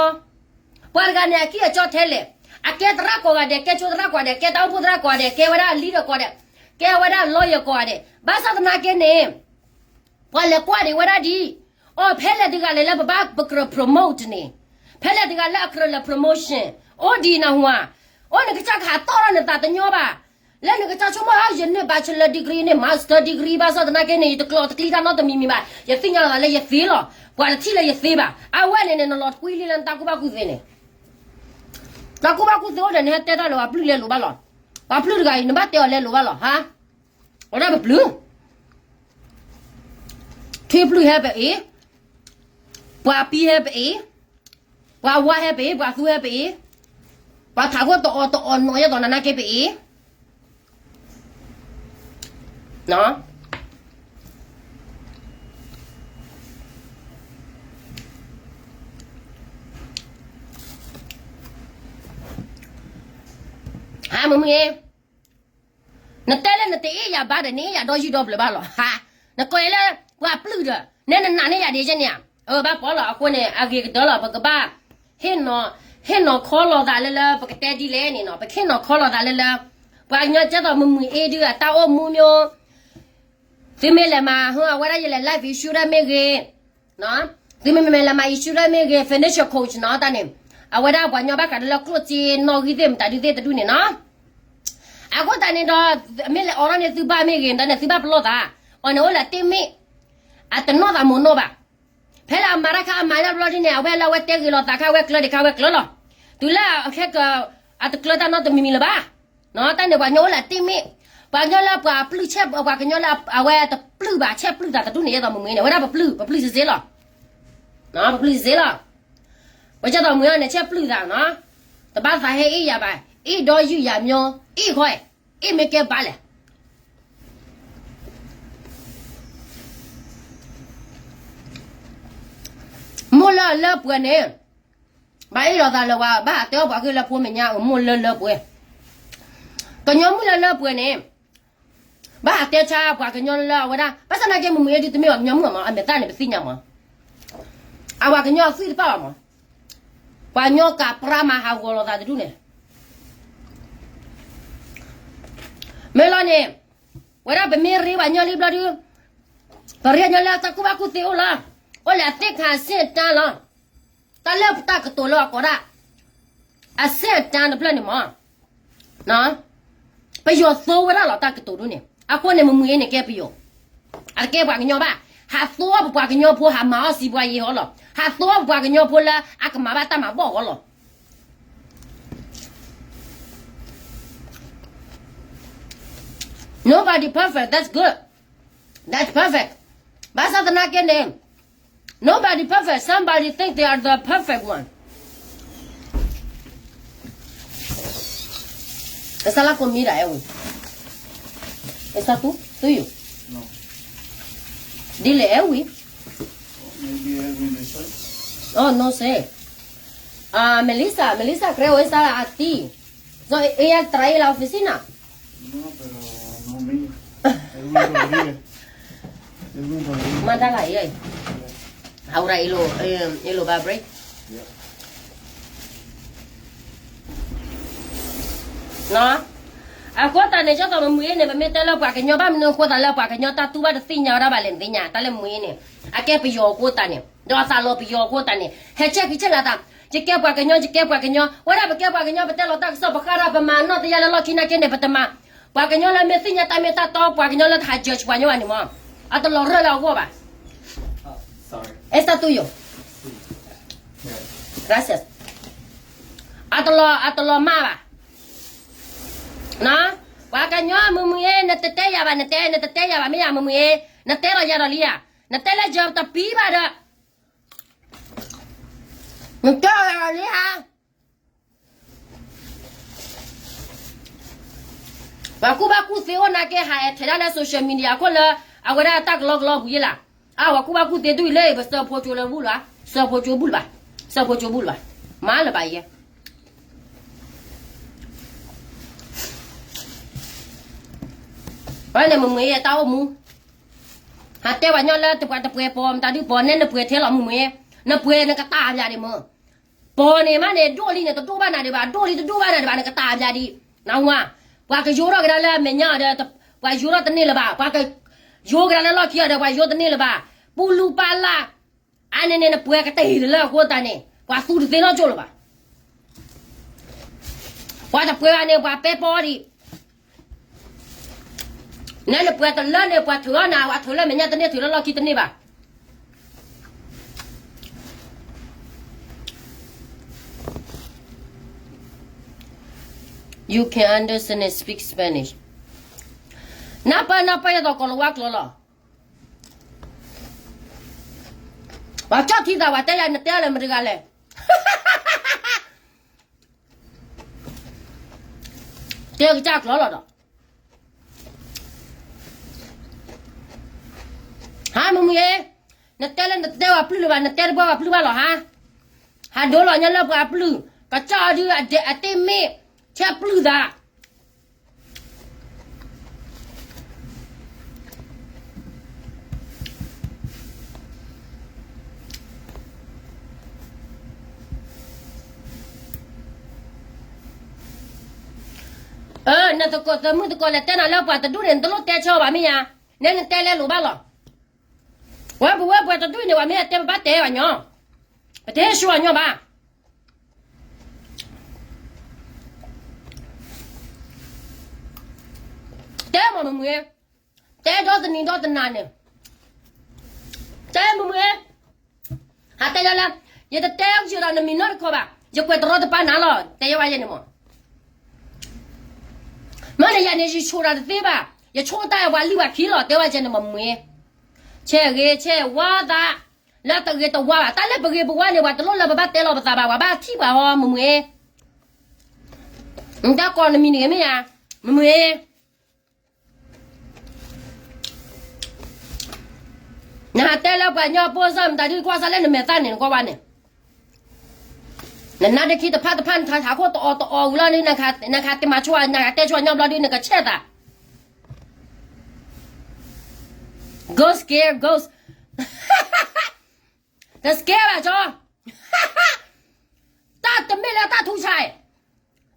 ပှၤတဂၤန့ၣ် အကံၢ်အကၠီထဲလဲၣ်, အကဲသရၣ်ကိးဂၤဒဲး, ကဲကၠိသရၣ်ကိးဂၤဒဲး, ကဲတၢ်အိၣ်ဖှိၣ်သရၣ်ကိးဂၤဒဲး, ကဲဝဲဒၣ် leader ကိးဂၤဒဲး, ကဲဝဲဒၣ် lawyer ကိးဂၤဒဲး, ဘၣ်ဆၣ်သနာ်က့န့ၣ် ပှၤလဲၤကွၢ်ဒံးဝဲဒၣ်ဒ်အံၤ, အိၣ်ဖဲလဲၣ်တဂၤလဲၣ်လၢပဘၣ်ပကြၢး promote န့ၣ်, ဖဲလဲၣ်တဂၤလၢအကြၢးလၢ promotion, အိၣ်ဒံးနၢ်ဟူဧါ, အိၣ်နကစၢ်ကဟးတီၢ်ထီၣ်နသးတညီဘၣ်, လၢနကစၢ်ဆိကမိၣ်ဧါ ယန့ၢ် bachelor degree န့ၢ် master degree ဘၣ်ဆၣ်သနာ်က့န့ၣ် ယတကျိးတကျံတၢ်နီတမံၤမံၤဘၣ်, ယသ့ၣ်ညါလီၤသးလၢယသ့လီၤ, ပှၤတထံၣ်လၢယသ့ဘၣ်, အဝဲန့ၣ်န့ၣ် နလီၤတကွံလံလၢနတၢ်ကူၣ်ဘၣ်ကူၣ်သ့န့ၣ်, တၢ်ကူၣ်ဘၣ်ကူၣ်သ့အိၣ်ဒီး နဟဲတဲတၢ်လၢပှၤပျုၢ်လဲလိာ်ဘၣ်လီၤ, ပှၤပျုၢ်တဂၤအံၤ နဘၣ်တဲအီၤလဲလိာ်ဘၣ်လီၤ, ဟါ ဝဲဒၣ်ပပျုၢ်, ထွံၣ်ပျုၢ်ဟဲပအ့ၣ်, ပှၤပံဟဲပအ့ၣ်, ပှၤဝါဟဲပအ့ၣ်, ပှၤသူဟဲပအ့ၣ်, ပှၤထးခိၣ်တအီၣ်တအီၣ်နီၢ်ယဲၢ်သိးနနာ်က့ပအ့ၣ်, ဟါ မုၢ်မုၢ်အ့ နတဲလၢနတအ့ၣ်ယၤဘၣ်ဒီး နအ့ၣ်ယၤဒီယုၢ်ဒီဘျၢဘၣ်လီၤ. ဟါ, နကိးယၤလၢပှၤပျုၢ်ဒီး နဲနနာ်န့ၢ်ယၤဒ်န့ၣ်ဧါ. အၢ ဘၣ်ပီလီၤ. အဃိန့ၣ် အဂ့ၤကတၢၢ်လီၤ. ပကဘၣ် ဟ့ၣ်နီၤ ဟ့ၣ်နီၤခီလီၤသးလၢလၢ ပကတဲဒ်လဲၣ်န့ၣ်နီၤ. ပကဟ့ၣ်နီၤခီလီၤသးလၢလၢ ပှၤကညီကဲသိးမုၢ်မုၢ်အ့ဒုး အတၢ်အိၣ်မူမ့ၢ် သုမ့ၢ်လဲၤမၤဟါ အဝဲဒၣ်ယလဲၤ life issue ဒၣ်မ့ၢ်ဂ့ၤ, နီၤ သုမ့မ့ၢ်လဲၤမၤ insurance မ့ၢ်ဂ့ၤ financial coach နီၤ တၢ်န့ၣ်, အဝဲဒၣ်ပှၤကညီဘၣ်ဃးဒီးလၢကျိၣ်စ့နီၣ်ဂံၢ်သ့ၣ်မတၤဒုသ့ၣ်တဒူၣ်န့ၣ်နီၤ. အဃိသတးန့ၣ်ဒီး မ့ၢ်လဲၤအိးထီၣ်န့ၢ်သုဘၣ်မ့ၢ်ဂ့ၤ တၢ်န့ၣ်သုဘၣ်ပလီၢ်သး, အီၤန့ၣ်အိၣ်လၢအတ့ၢ်မ့ၢ်, အတနီၣ်သးမိၢ်နီၣ်ဘၣ်. ဖဲလၢအမၤတၢ်ခါအမၤတၢ်ဘျီဒ်န့ၣ် အဝဲလၢအဝဲတဲဂ့ၤလီၤသးခါဝဲကျၢၤဒံးခါဝဲကျၢၤလီၤ. တုၤလၢအခဲက အတကျၢၤတၢ်နီတမံၤမံၤလၢၤဘၣ်. တၢ်န့ၣ်ပှၤကညီအိၣ်လၢအတ့ၢ်မ့ၢ်, ပှၤကညီလၢပှၤပျုၢ်ဆဲး ပှၤကညီလၢအဝဲတပျုၢ်ဘၣ် ဆဲးပျုၢ်သးတဒူၣ်န့ၣ် ယဲသိးမုၢ်မုၢ်အံၤန့ၣ် အဝဲဒၣ်ပပျုၢ် ပပျုၢ်စ့စ့လီၤ. ပပျုၢ်စ့စ့လီၤ. ပကဲသိးမုၢ်အံၤန့ၣ် ဆဲးပျုၢ်သးနီၤ, တဘၣ်သးဟဲအ့ၣ်ယၤဘၣ်, အ့ၣ်ဒီးယုၢ်ယၤမညီ, အ့ၣ်ခီ, အ့ၣ်မ့ၢ်ကဲဘၣ်လဲၣ်. မိၢ်လၢအလၢပှဲၤန့ၣ်, ဘၣ်အ့ၣ်လိာ်သးလၢၤဝဲ ဘၣ်ဟးတဲအီၣ်ပှၤဂ့ၢ်လၢဖိမဲာ်ညါအမိၢ်လၢလၢပှဲၤ, ကညီမုၣ်လၢလၢပှဲၤန့ၣ်, ဘၣ်ဟးတဲဆါပှၤကညီလၢအဝဲဒၣ် ဘၣ်ဆၣ်သနာ်က့မုၢ်မုၢ်အံၤဒုးတမ့ၢ်ပှၤကညီမုၣ်မး အမဲာ်သၣ်န့ၣ် ပသ့ၣ်ညါမး, အပှၤကညီအသွံၣ်တပာ်ဘၣ်မး, ပှၤကညီကးပြးမၤဟးဂီၤလိာ်သးတဒူၣ်န့ၣ် မ့ၢ်လီၤန့ၣ်, ဝဲဒၣ်ပမ့ၢ်ရ့ပှၤကညီလံဘျီဒုး, ပရ့ပှၤကညီလၢတၢ်ကူၣ်ဘၣ်ကူၣ်သ့အိၣ်လီၤ, အိၣ်လၢအသ့ၣ်ခါအဆင့်အတန်းလီၤ, တၢ်လၢပတၢ်ကတိၤလၢအကိးဒၣ် အဆင့်အတန်းတဖျၢၣ်န့ၣ်မး, ပယီၤသိဝဲဒၣ်လီၤတၢ်ကတိၤဒ်န့ၣ်, အဃိန့ၣ်မုၢ်မုၢ်အံၤန့ၣ်ကဲပယီၤ, အတကဲပှၤကညီဘၣ်, ဟးသိပပှၤကညီဖိဟးမၤအီၣ်စံးပှၤယံာ်ဟီလီၤ, ဟးသိပပှၤကညီဖိလၢအကမၤဘၣ်တၢ်မၤဘီၣ်ဂီၢ်လီၤ. Nobody perfect, that's good. That's perfect. ဘၣ်ဆၣ်သနာ်က့န့ၣ်, nobody perfect, somebody think they are the perfect one. Esa la comida, Edwin. Esa tú, tuyo. Dile, Edwin. Oh, no sé. Ah, Melissa, Melissa creo esa a ti. So, ella trae la oficina. No, pero no mío. Es un Rodríguez. Es un Rodríguez. Mándala ahí, ahí. Ahora él lo, eh, él lo va a abrir. Yeah. အဃိသတးန့ၣ် ကၠီသးမုၢ်မုၢ်အံၤန့ၣ် ပမ့ၢ်တဲလၢပှၤကညီဘၣ်မနုၤအဃိသတးလၢပှၤကညီတၢ်တူၢ်ဘၣ်တသ့ၣ်ညါဝဲဒၣ်ဘၣ်လဲၣ်နသ့ၣ်ညါ တၢ်လၢမုၢ်အံၤန့ၣ် အကဲပယီၤအဃိသတးန့ၣ် ဒီးအသးလီၤပယီၤအဃိသတးန့ၣ် ဟဲဆဲးခံဆဲးလၢသး ယကဲပှၤကညီ ယကဲပှၤကညီ ဝဲဒၣ်ပကဲပှၤကညီ ပတဲလီၤတၢ်ကစီၣ် ပဃၣ်ဒၣ်ပမၤနီၢ်တယၢ်လၢလီၢ်ခံနာ်က့န့ၣ် ပတမၤ ပှၤကညီလၢမ့ၢ်သ့ၣ်ညါတၢ်မ့ၢ်တၢ်တီ ပှၤကညီလၢတဟး judge ပှၤကညီဘၣ်န့ၣ်မး အတလီၤရၢၢ်လၢအဂီၢ်ဘၣ် Está tuyo. Gracias. အတလီၤ အတလီၤမၢ်ဘၣ် ပှၤကညီမုၢ်မုၢ်အ့ နတတဲယၤဘၣ် နတဲ နတတဲယၤဘၣ် မ့ၢ်ယၤမုၢ်မုၢ်အ့ နတဲလီၤယၤဒီးလံဧါ နတဲလၢယၤတပံၤဘၣ်ဒီး နတဲလီၤယၤဒီးလံဧါ ပှၤကူၣ်ဘၣ်ကူၣ်သ့အိၣ်နာ်က့ ဟးအဲၣ်ထဲဒၣ်လၢ social media ခိၣ်လၢ အဝဲဒၣ်တၢ်ကလီကလီပူၤယ့လၢ် အဝဲကူၣ်ဘၣ်ကူၣ်သ့ဒူၣ်အံၤလၢ ပစၢဖှိကၠိလၢဘူၣ်လၢၤဘၣ် စၢဖှိကၠိဘူၣ်လၢၤဘၣ် စၢဖှိကၠိဘူၣ်လၢၤဘၣ် မၤလၢၤဘၣ်ယဲ ဝဲန့ၣ်မုၢ်မုၢ်အ့ တၢ်အိၣ်မူ ဟးတဲပှၤကညီလၢတပှဲၤတပှဲၤပီၤ မတၤဒုပီၤ နဲနပှဲၤထဲလီၤ မုၢ်မုၢ်အ့ နပှဲၤနကတၢ်အဘျါဒံးမ့ၢ် ပီၤန့ၣ်မးန့ၣ် ဒိၣ်လံန့ၣ် တဒိၣ်ဘၣ်နၤဒံးဘၣ် ဒိၣ်လံတဒိၣ်ဘၣ်နၤဒံးဘၣ် နကတၢ်အဘျါဒံး နဝၤ ပှၤကယိထီၣ်ကဒါလၢအမဲာ်ညါဒီး ပှၤယိထီၣ်တန့ၢ်လၢၤဘၣ် ပှၤကယိကဒါလၢလီၢ်ခံအီၤဒီး ပှၤယိတန့ၢ်လၢၤဘၣ် ပူလူပာ်လၢ် အါန့ၣ်န့ၣ် နပှဲၤကတၢၢ်လၢအဃိသတးန့ၣ် ပှၤသူတသ့နီတကၠိၢ်လၢၤဘၣ် ပှၤတပှဲၤဘၣ်န့ၣ် ပှၤပဲပီဒံး နဲနပှဲၤတလၢန့ၣ် ပှၤထုးအီၣ်နၤ ပှၤထုးလၢမဲာ်ညါတန့ၢ် ထုးလၢလီၢ်ခံတန့ၢ်ဘၣ် You can understand and speak Spanish. နၢ်ပၢၢ်နၢ်ပၢၢ် ယသိးကိးလၤဝါကျိာ်လီၤ. ပှၤကၠီၣ်ထံသး ပှၤတဲယၤ နတဲလၢမတၤတဂၤလဲၣ်. တဲကစၢ်ကျိာ်လီၤဒီး ဟါ မုၢ်မုၢ်အ့ နတဲလၢနတဲဝဲပျုၢ်လၢၤဘၣ် နတဲတဘၣ်ပှၤပျုၢ်ဘၣ်လီၤဟါ. ဟးဒိလီၤညါလၢပှၤပျုၢ် ကစၢ်အီၤဒုးအတ့ၢ်မ့ၢ် ဆဲးပျုၢ်သး နသကိးသမုၣ်သကိးလဲၤတဲနၤလၢပှၤတဒူၣ်န့ၣ် နတလိၣ်တဲဆၢအီၤဘၣ်မ့ၢ်ဧါ. နဲနတဲလဲလိာ်ဘၣ်လီၤ. ဝဲပဝဲပှၤတဒူၣ်န့ၣ် ပှၤမ့ၢ်အတဲပဘၣ်တဲဘၣ်ညီ, ပတဲဆှၢအညီဘၣ်. တဲမ့ၢ်မုၢ်မုၢ်, တဲဒီတနံၤဒီတနၤန့ၣ်, တဲမုၢ်မုၢ်, ဟးတဲလၢလၢ, ယတတဲအီၤကဒီးနမံၤနီတခီဘၣ်, ယကွဲးတရီတပါနၤလီၤ တဲယဝဲယဲန့ၣ်မး. မ့ၢ်န့ၣ်ယၤန့ၣ် ယဆိၣ်တၢ်တသ့ဘၣ်, ယဆိၣ်တၢ်ပှၤလံၢ်ပှၤခံလီၤ တဲဝဲယဲန့ၣ်မးမုၢ်, ဆဲးဂ့ၤဆဲးဝါသး, လၢတဂ့ၤတဝါဘၣ်, တၢ်လၢပဂ့ၤပဝါန့ၣ် ပှၤတလိၣ်လၢပဘၣ်တဲလီၤပသးဘၣ်, ပှၤဘၣ်ထံၣ်ပှၤဟီမုၢ်မုၢ်, တၢ်ကိးနမံၤန့ၣ်ဂ့ၤမ့ၢ်ဧါ, မုၢ်မုၢ် နဟးတဲလၢပှၤကညီဖိစၢ်မတၤဒုးကွၢ်စၢ်လၢနမဲာ်သၣ်န့ၣ် နကွၢ်ဝဲန့ၣ်, နနါဒ့ခံတဖၣ်တဖၣ် နထးထးခိၣ်တအီၣ်တအီၣ်ဝံၤလီၤဒုး နကဟးတဲဆူညါဘျီဒုး နကဆဲးသး, ghost scare ghost, တ scare ဘၣ်ကၠီ, တၢ်တမ့ၢ်လၢတၢ်ထူဆါအံၤ,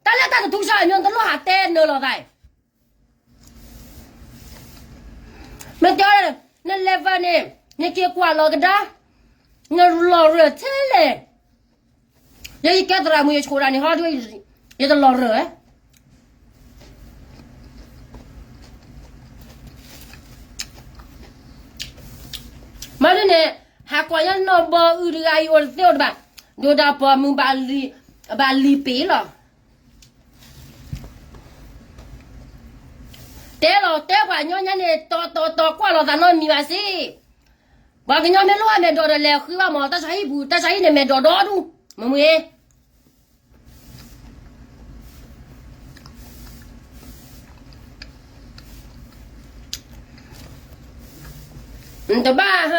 တၢ်လၢတၢ်တထူဆါအံၤ နတလိၣ်ဟးတဲနၢၤလီၤသးအံၤ မ့ၢ်တဲ, နလဲၤဖဲန့ၣ် နက့ၤကွၢ်လီၤကဒါ, နလီၤရၢၢ်ထဲလဲၣ်, ယဲယကဲသရၣ်မုၣ်ယဆိၣ်တၢ်န့ၣ်ဟီဒုး, ယတလီၤရၢၢ်ဧါ. မ့ၢ်ဒ်န့ၣ်, ဟးကွၢ်ညါနီၢ်ဘီအုးတဂၤအံၤအိၣ်တသ့အိၣ်တဘၣ်, ဒိၣ်ဒၣ်ပိာ်မုၣ်ဘၣ်လံၤပ့ၤလီၤ. တဲလီၤတဲပှၤကညီညါန့ၣ် တီတီတီကွၢ်လီၤသးနီတမံၤဘၣ်စ့ၢ်, ပှၤကညီမ့ၢ်လိၣ်ဘၣ်မဲာ်ဒိးဒီးလဲၤဃုဘၣ်မး တၢ်ဆါဟံၣ်ပူၤ တၢ်ဆါဟံၣ်န့ၣ်မဲာ်ဒိးဒီဒူၣ်, မ့ၢ်မ့ၢ် နတဘၣ်ဟ,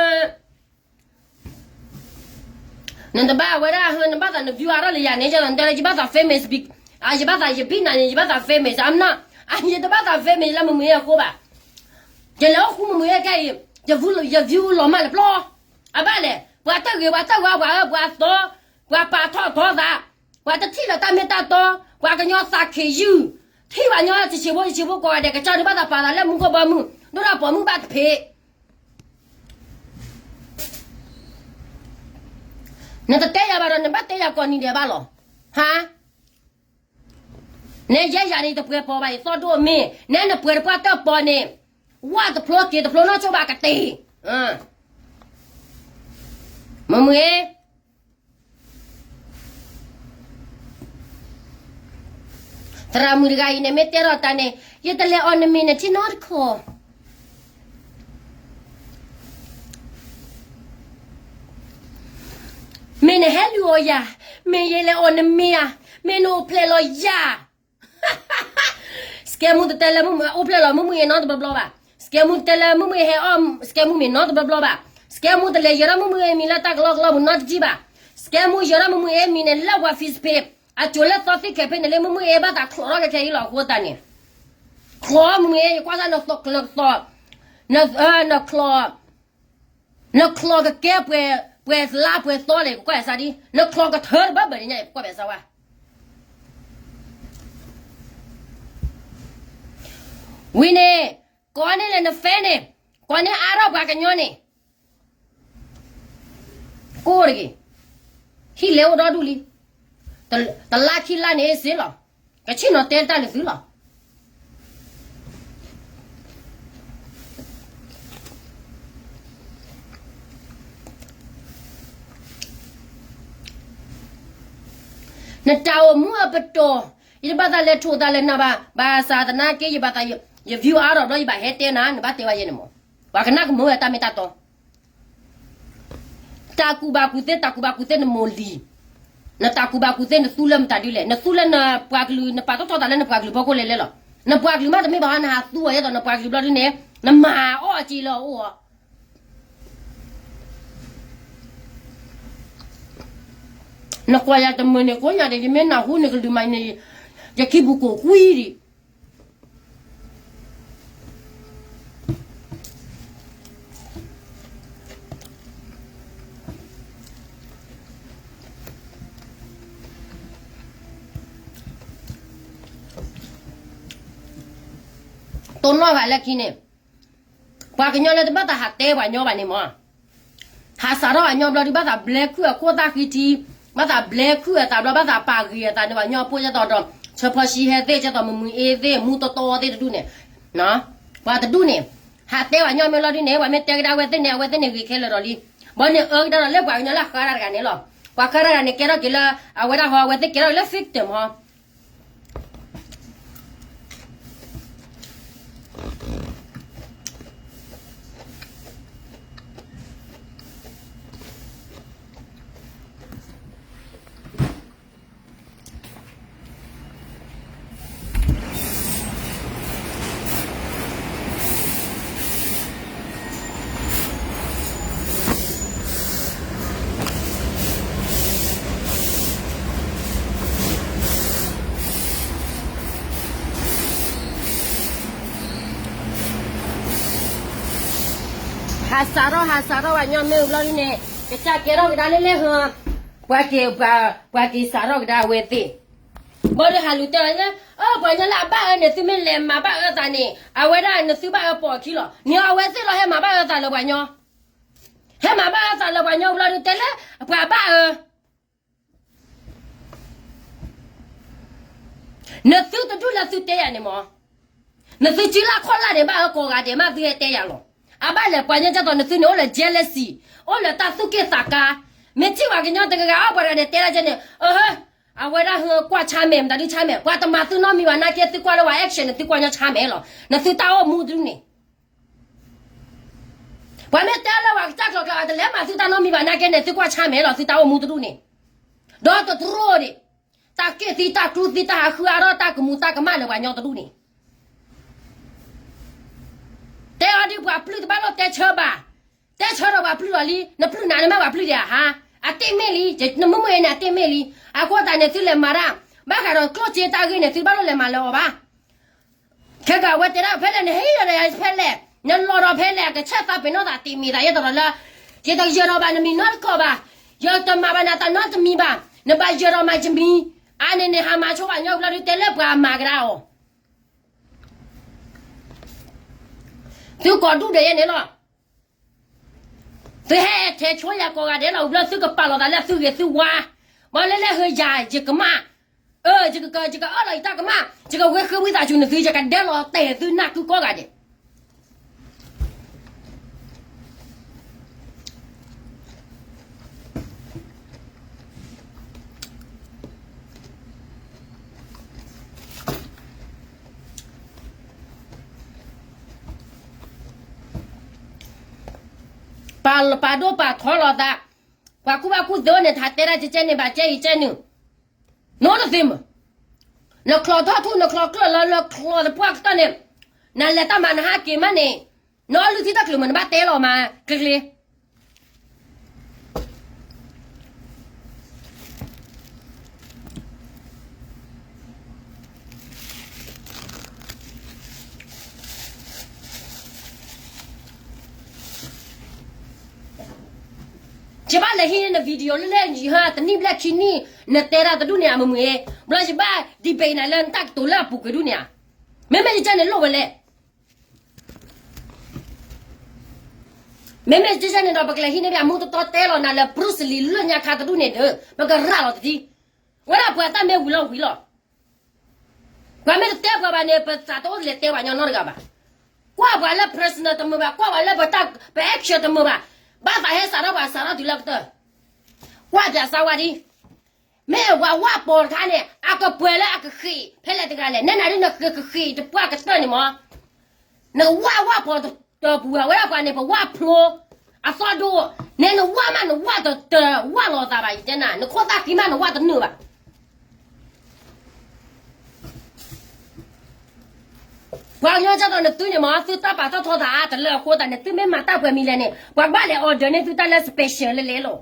နတဘၣ်ဝဲဒၣ်ဟ, နဘၣ်သးန view အါထီၣ်လၢယၤန့ၣ် ယဘၣ်သး famous, ယဘၣ်သးယဘံၣ်နၤန့ၣ် ယဘၣ်သး famous, အမန, ယတဘၣ်သး famous လၢမုၢ်မုၢ်အဃိဘၣ်. ယလဲၤအိၣ်ဃူမုၢ်မုၢ်အခဲအံၤ, ယ view လီၤမၢ်လၢပျီ, အဘၣ်လဲၣ်, ပှၤတဂ့ၤ ပှၤတဝါ ပှၤအၢ ပှၤသီ, ပှၤပာ်ထီၣ်ထီသး, ပှၤတထံၣ်လၢၤတၢ်မ့ၢ်တၢ်တီ, ပှၤကညီသးခံးယုၢ်, ထံၣ်ဘၣ်ညီတဆံးဖိတဆံးဖိကိးဂၤဒဲး ကစၢ်ဒုးဘၣ်သးပာ်သးလၢမူခိၣ်ဘီမုၢ် ဒိၣ်ဒၣ်ပိာ်မုၣ်ဘၣ်တဖ့း နတတဲယၤဘၣ်ဒီး နဘၣ်တဲယၤကိးနံၤဒဲးဘၣ်လီၤ. ဟါ, နဲယဲယၤန့ၣ် ယတပှဲၤပီၤဘၣ် ယသီၣ်ဒိၣ်မ့ၢ်, နဲနပှဲၤတပှၢ်တၢၣ်ပီၤန့ၣ်, ဝၣ်တဖျိက့ၤတဖျိနီၢ်ဆိၣ်ဘၣ်ကတ့ၢ်. မ့ၢ်မ့ၢ် သရၣ်မုၣ်တဂၤအံၤန့ၣ် မ့ၢ်တဲထီၣ်တၢ်န့ၣ် ယတလဲၤအီၣ်နမ့ၤနထံနီတခီၣ်, မ့ၢ်နဟဲလူၤအီၣ်ယၤ, မ့ၢ်ယလဲၤအီၣ်နမ့ၤဧါ, မ့ၢ်နအိၣ်ဖျဲၣ်လီၤယၤ. စကဲမူတတဲလၢမုၢ်မုၢ်အိၣ်ဖျဲၣ်လီၤမုၢ်မုၢ်အ့ၣ်နီတဘျီဘျီဘၣ်. စကဲမူတတဲလၢမုၢ်မုၢ်အ့ၣ်ဟဲအီၣ်စကဲမူမ့ၤနီတဘျီဘျီဘၣ်. စကဲမူတလဲၤယၢၤထီၣ်မုၢ်မုၢ်အ့ၣ်မံၤလၢတၢ်ကလီကလီပူၤနီတကံၢ်ဘၣ်. စကဲမူယၢၤထီၣ်မုၢ်မုၢ်အ့ၣ်မံၤန့ၣ်လၢပှၤ Facebook အစိၤလၢသီသံခဲဖဲန့ၣ်လၢမုၢ်မုၢ်အ့ၣ်ဘၣ်သးချီးထီၣ်ခဲခဲအံၤလီၤအဃိသတးန့ၣ်, ချီးမုၢ်မုၢ်အ့ၣ် ယကွၢ်စၢ်နသီ, နသီ, နချီးကကဲပှဲၤ, ပှဲၤလါပှဲၤသီလဲၣ် ယကကွၢ်စၢ်ဒ်, နချီးကထၢတဘၣ်ဘၣ်ဒ်ညါ ယကကွၢ်စၢ်ဝဲ ဝံၤန့ၣ်, ကိးန့ၢ်လၢန fan န့ၣ်, ကိးန့ၢ်အါထီၣ်ပှၤကညီန့ၣ်, ကိးတဂ့ၤ, ဟံၣ်လဲၤအိၣ်ဒီဒူၣ်လံ, တလါခံလါန့ၣ်စ့လီၤ, ကဆ့ၣ်နီၤတဲတၢ်လၢသုလီၤ. နတၢ်အိၣ်မူအပတီၢ်, ယတဘၣ်သးလဲၤထိၣ်သးလဲၤနၢ်ဘၣ်, ဘၣ်ဆၣ်သနာ်က့ ယဘၣ်သး, ယ view အါထီၣ်ဘျီ ယဘၣ်ဟဲတဲနၤ, နဘၣ်တဲဝဲယဲန့ၣ်မး, ပှၤကနၣ်ကမၢဝဲတၢ်မ့ၢ်တၢ်တီ တၢ်ကူၣ်ဘၣ်ကူၣ်သ့, တၢ်ကူၣ်ဘၣ်ကူၣ်သ့နမိၢ်လံၤ, နတၢ်ကူၣ်ဘၣ်ကူၣ်သ့နသူလၢမတၤဒ်လဲၣ်, နသူလၢနပှၤကလုာ်, နပာ်ထီၣ်ထီသးလၢနပှၤကလုာ်ဖီခိၣ်လဲၣ်လဲၣ်လီၤ. နပှၤကလုာ်မးတမ့ၢ်ဘၣ်ဟီ နဟးသူအီၤယဲသိးနပှၤကလုာ်ဘျီဒ်န့ၣ်, နမၤအီၣ်အစ့လၢအအိၣ်အီၤ နကွၢ်ယၤတမုာ်န့ၣ်ကိးညါဒီး ယမ့ၢ်နၢ်ဟူနကလုၢ်မးန့ၣ်, ယခံပူၤကိၢ်ကွံဒံး တိၢ်နီၣ်ဂၤလၢခံန့ၣ်, ပှၤကညီလၢတဘၣ်သးဟးတဲပှၤညီဘၣ်န့ၣ်မး, ဟးစးထီၣ်အညီဘျီဒုး ဘၣ်သးဘျဲခုၣ်အခိၣ်သၣ်ဃံထံ, ဘၣ်သးဘျဲခုၣ်အသးဘျီ ဘၣ်သးပာ်ဂ့ၤအသးန့ၣ် ပှၤညီဖိကဲသိးဒီး ဆၢဖီၣ်ဆံဟဲသ့ၣ် ကဲသိးမမုၢ်အ့သ့ၣ် မူတီတီသ့ၣ်တဒူၣ်န့ၣ်, ပှၤတဒူၣ်န့ၣ် ဟးတဲပှၤညီမ့ၢ်လီၤဒုးန့ၣ် ပှၤမ့ၢ်တဲကဒါအဝဲသ့ၣ်န့ၣ် အဝဲသ့ၣ်န့ၣ်ဂ့ၤခဲလၢာ်ဒီးလံ. ဘီန့ၣ်အၢကဒါဒီးလၢပှၤကညီလၢဃါတၢ်တဂၤန့ၣ်လီၤ. ပှၤဃါတၢ်တဂၤန့ၣ် ကဲထီၣ်က့ၤလၢ အဝဲဒၣ်ဟီ အဝဲသ့ၣ်ကဲထီၣ်က့ၤလၢ victim ဟီ ဟးစးထီၣ် ဟးစးထီၣ်ပှၤညီမ့ၢ်ဘျီဒုးန့ၣ် ကစၢ်ကဲထီၣ်ကဒါလၢလဲၣ်ဟီ, ပှၤက့ၤ ပှၤက့ၤစးထီၣ်ကဒါအဝဲသ့ၣ်. ဘီဒုးဟးလူၤတဲလီၤလၢ အၢ ပှၤညီလၢအဘၣ်အၢန့ၣ် သုမ့ၢ်လဲၤမၤဘၣ်အၢသးန့ၣ် အဝဲဒၣ်နသုဘၣ်အၢပိာ်အခံလီၤ. န့ၣ်အဝဲသ့ၣ်လီၤ ဟဲမၤဘၣ်အၢသးလၢပှၤညီ, ဟဲမၤဘၣ်အၢသးလၢပှၤညီဘျီဒုးတဲလၢ ပှၤဘၣ်အၢ နသုတဒူၣ်လၢသုတဲယၤန့ၣ်မ့ၢ် နသုစုလၢခီၣ်လၢ်န့ၣ် ဘၣ်အၢကိးဂၤဒဲးမး သုဟဲတဲယၤလီၤ. အဘၣ်လဲၣ် ပှၤညီကဲသိးနသုန့ၣ် အိၣ်လၢ jealousy, အိၣ်လၢတၢ်သူၣ်က့ၣ်သးကါ, မ့ၢ်ထံၣ်ပှၤကညီတဂၤဂၤ အီၣ်ပှၤတဂၤန့ၣ် တဲဒၣ်ကဲန့ၣ် အဟၢ အဝဲဒၣ်ဟၢကွၢ်ဆါမဲာ် မတၤဒုဆါမဲာ် ပှၤတမၤသုနီတမံၤဘၣ်နာ်က့ သုကွၢ်လၢပှၤ action န့ၣ် သုကွၢ်ညီဆါမဲာ်လီၤ. နသုတၢ်အိၣ်မူတဒူၣ်န့ၣ် ပှၤမ့ၢ်တဲလၢပှၤကစၢ်ကျိၤကျါ တလဲၤမၤသုတၢ်နီတမံၤဘၣ်နာ်က့န့ၣ် သုကွၢ်ဆါမဲာ်လီၤ သုတၢ်အိၣ်မူတဒူၣ်န့ၣ်, ဒီးတတြိၣ်ဒံး, တၢ်က့ၢ်သံတၢ်ကျူသံ တၢ်ဟးဃုအါထီၣ်တၢ်ကမူၤတၢ်ကမၣ်လၢပှၤညီတဒူၣ်န့ၣ်, တဲအီၤဒ်ပှၤပျုၢ်တဘၣ်လိၣ်တဲဆၢဘၣ်, တဲဆၢဒီးပှၤပျုၢ်လီၤလံ, နပျုၢ်နၤန့ၣ်မ့ၢ်ပှၤပျုၢ်ဒံးဧါဟါ, အတ့ၢ်မ့ၢ်လံ, နမုၢ်မုၢ်အံၤန့ၣ် အတ့ၢ်မ့ၢ်လံ, အဃိသတးန့ၣ် သုလဲၤမၤတၢ်, ဘၣ်ဃးဒီးကျိၣ်စ့တၢ်ဂ့ၢ်န့ၣ် သုတဘၣ်လိၣ်လဲၤမၤလၢအီၤဘၣ် ခဲကးဝဲတဲဒၣ်ဖဲလဲၣ် နဟ့ၣ်ဒီးယၤဖဲလဲၣ်, နလီၤဒီးဖဲလဲၣ် အကဆဲးသးပ့ၤနီၣ်သးတံာ်မံၤသးယဲၢ်တရီၤလၢ, ယတယၢၤဒီးဘၣ်နမံၤနီတခီဘၣ်, ယတမၤဘၣ်နၤတၢ်နီတမံၤဘၣ်, နဘၣ်ယၢၤဒီးမၤယမံၤ, အါန့ၣ်န့ၣ် ဟးမၤဆိပှၤညီဘျီဒုးတဲလၢပှၤမၤကဒါအီၤ, သုကိးဒူၣ်ဒီးယဲၢ်န့ၣ်လီၤ. သုဟဲထဲဆိယၤကိးဂၤဒဲးလီၤ ဝံၤဘျီသုကပာ်လီၤသးလၢသုဂ့ၤသုဝါ, ဘၣ်လၢလဲၣ်ဟၢယၤယကမၣ်, အၢ ယက, ယကအၢၣ်လီၤယတၢ်ကမၣ်, ယကဝဲဃ့ဝံသးစူၤနသု ယကဒဲလီၤတဲာ်သုနၢ်ကုကိးဂၤဒဲး ပာ်ဒိၣ်ပာ်ထီလီၤသး, ပှၤကူၣ်ဘၣ်ကူၣ်သ့န့ၣ် ထးတဲဒၣ်ကဲကဲန့ၣ် ဘၣ်ကဲအံၤကဲနုာ်, နီတသ့မး, နချီၣ်ထီၣ်ထူၣ် နချီၣ်ကျၢၢ်လီၤ နချီၣ်သပှၢ်ကတၢၢ်န့ၣ်, နလဲၤတၢ်မၤနဟးက့ၤမးန့ၣ်, နအီလုၢ်ထံတၢ်ချုးမး နဘၣ်တဲလီၤမး ကျ့ကျ့ ယဘၣ်လဲၤဟံးန့ၢ်န video လၢလဲၣ် ယဟၢတနံၣ်ဘျဲၣ်ခံနံၣ်, နတဲတၢ်တဒူၣ်န့ၣ် အမုာ်မုာ်, ဘျီယဘၣ် debate နၤလၢနတၢ်ကတိၤလၢအပူၤကွံာ်ဒူၣ်န့ၣ်ဧါ, မ့မ့ၢ်ယကဲန့ၣ်လိၣ်ဝဲလဲၣ်, မ့မ့ၢ်ယကဲန့ၣ်ဒီး ပကလဲၤဟံးန့ၢ်ဘၣ်မူတတီတဲလီၤနၤလၢ Bruce Lee လၢညါခါတဒူၣ်န့ၣ်ဒီး ပကရၤလီၤတဒ်, ဝဲဒၣ်ပှၤတၢ်မ့ၢ်ဝံၤလီၤဝံၤလီၤ ပှၤမ့ၢ်တတဲပှၤဘၣ်န့ၣ် ပသးတအိၣ်လဲၤတဲပှၤညီနီတဂၤဘၣ်. ကွၢ်ပှၤလၢ personal တမုာ်ဘၣ်, ကွၢ်ပှၤလၢပတၢ်, ပ action တမုာ်ဘၣ်, ဘၣ်သးဟဲစးထီၣ်ပှၤစးထီၣ်တုၤလၢကတၢၢ်, ကွၢ်ပၠးစါဝါဒ်, မ့ၢ်ပှၤဝၣ်ပီၤတခါန့ၣ် အကပှဲၤလၢအကဃ့ၢ်ဖဲလဲၣ်တဂၤလဲၣ်, နဲနၤဒ်နဃ့ၢ်ကဃ့ၢ်တပှၢ်ကတၢၢ်န့ၣ်မး, နဝၣ်ဝၣ်ပီၤတပူၤဘၣ်, ဝဲဒၣ်ပှၤန့ၣ် ပဝၣ်ဖျိအသီဒိၣ်, နဲနဝၣ်မးနဝၣ်တဝၣ်လီၤသးဘၣ်, ယတဲနၤ နခိၣ်သၣ်ဃံမးနဝၣ်တနုာ်ဘၣ်. ပှၤကညီကၢ်သိးနသုန့ၣ်မး သုတၢ်ပာ်ထီၣ်ထီသးအါတလၢအဃိသတးန့ၣ် သုမ့ၢ်မၤတၢ်ပှဲၤမံၤလဲၣ်န့ၣ် ပှၤကဘၣ်လဲၤ order န့ၢ်သုတၢ်လၢ special လဲၣ်လဲၣ်လီၤ.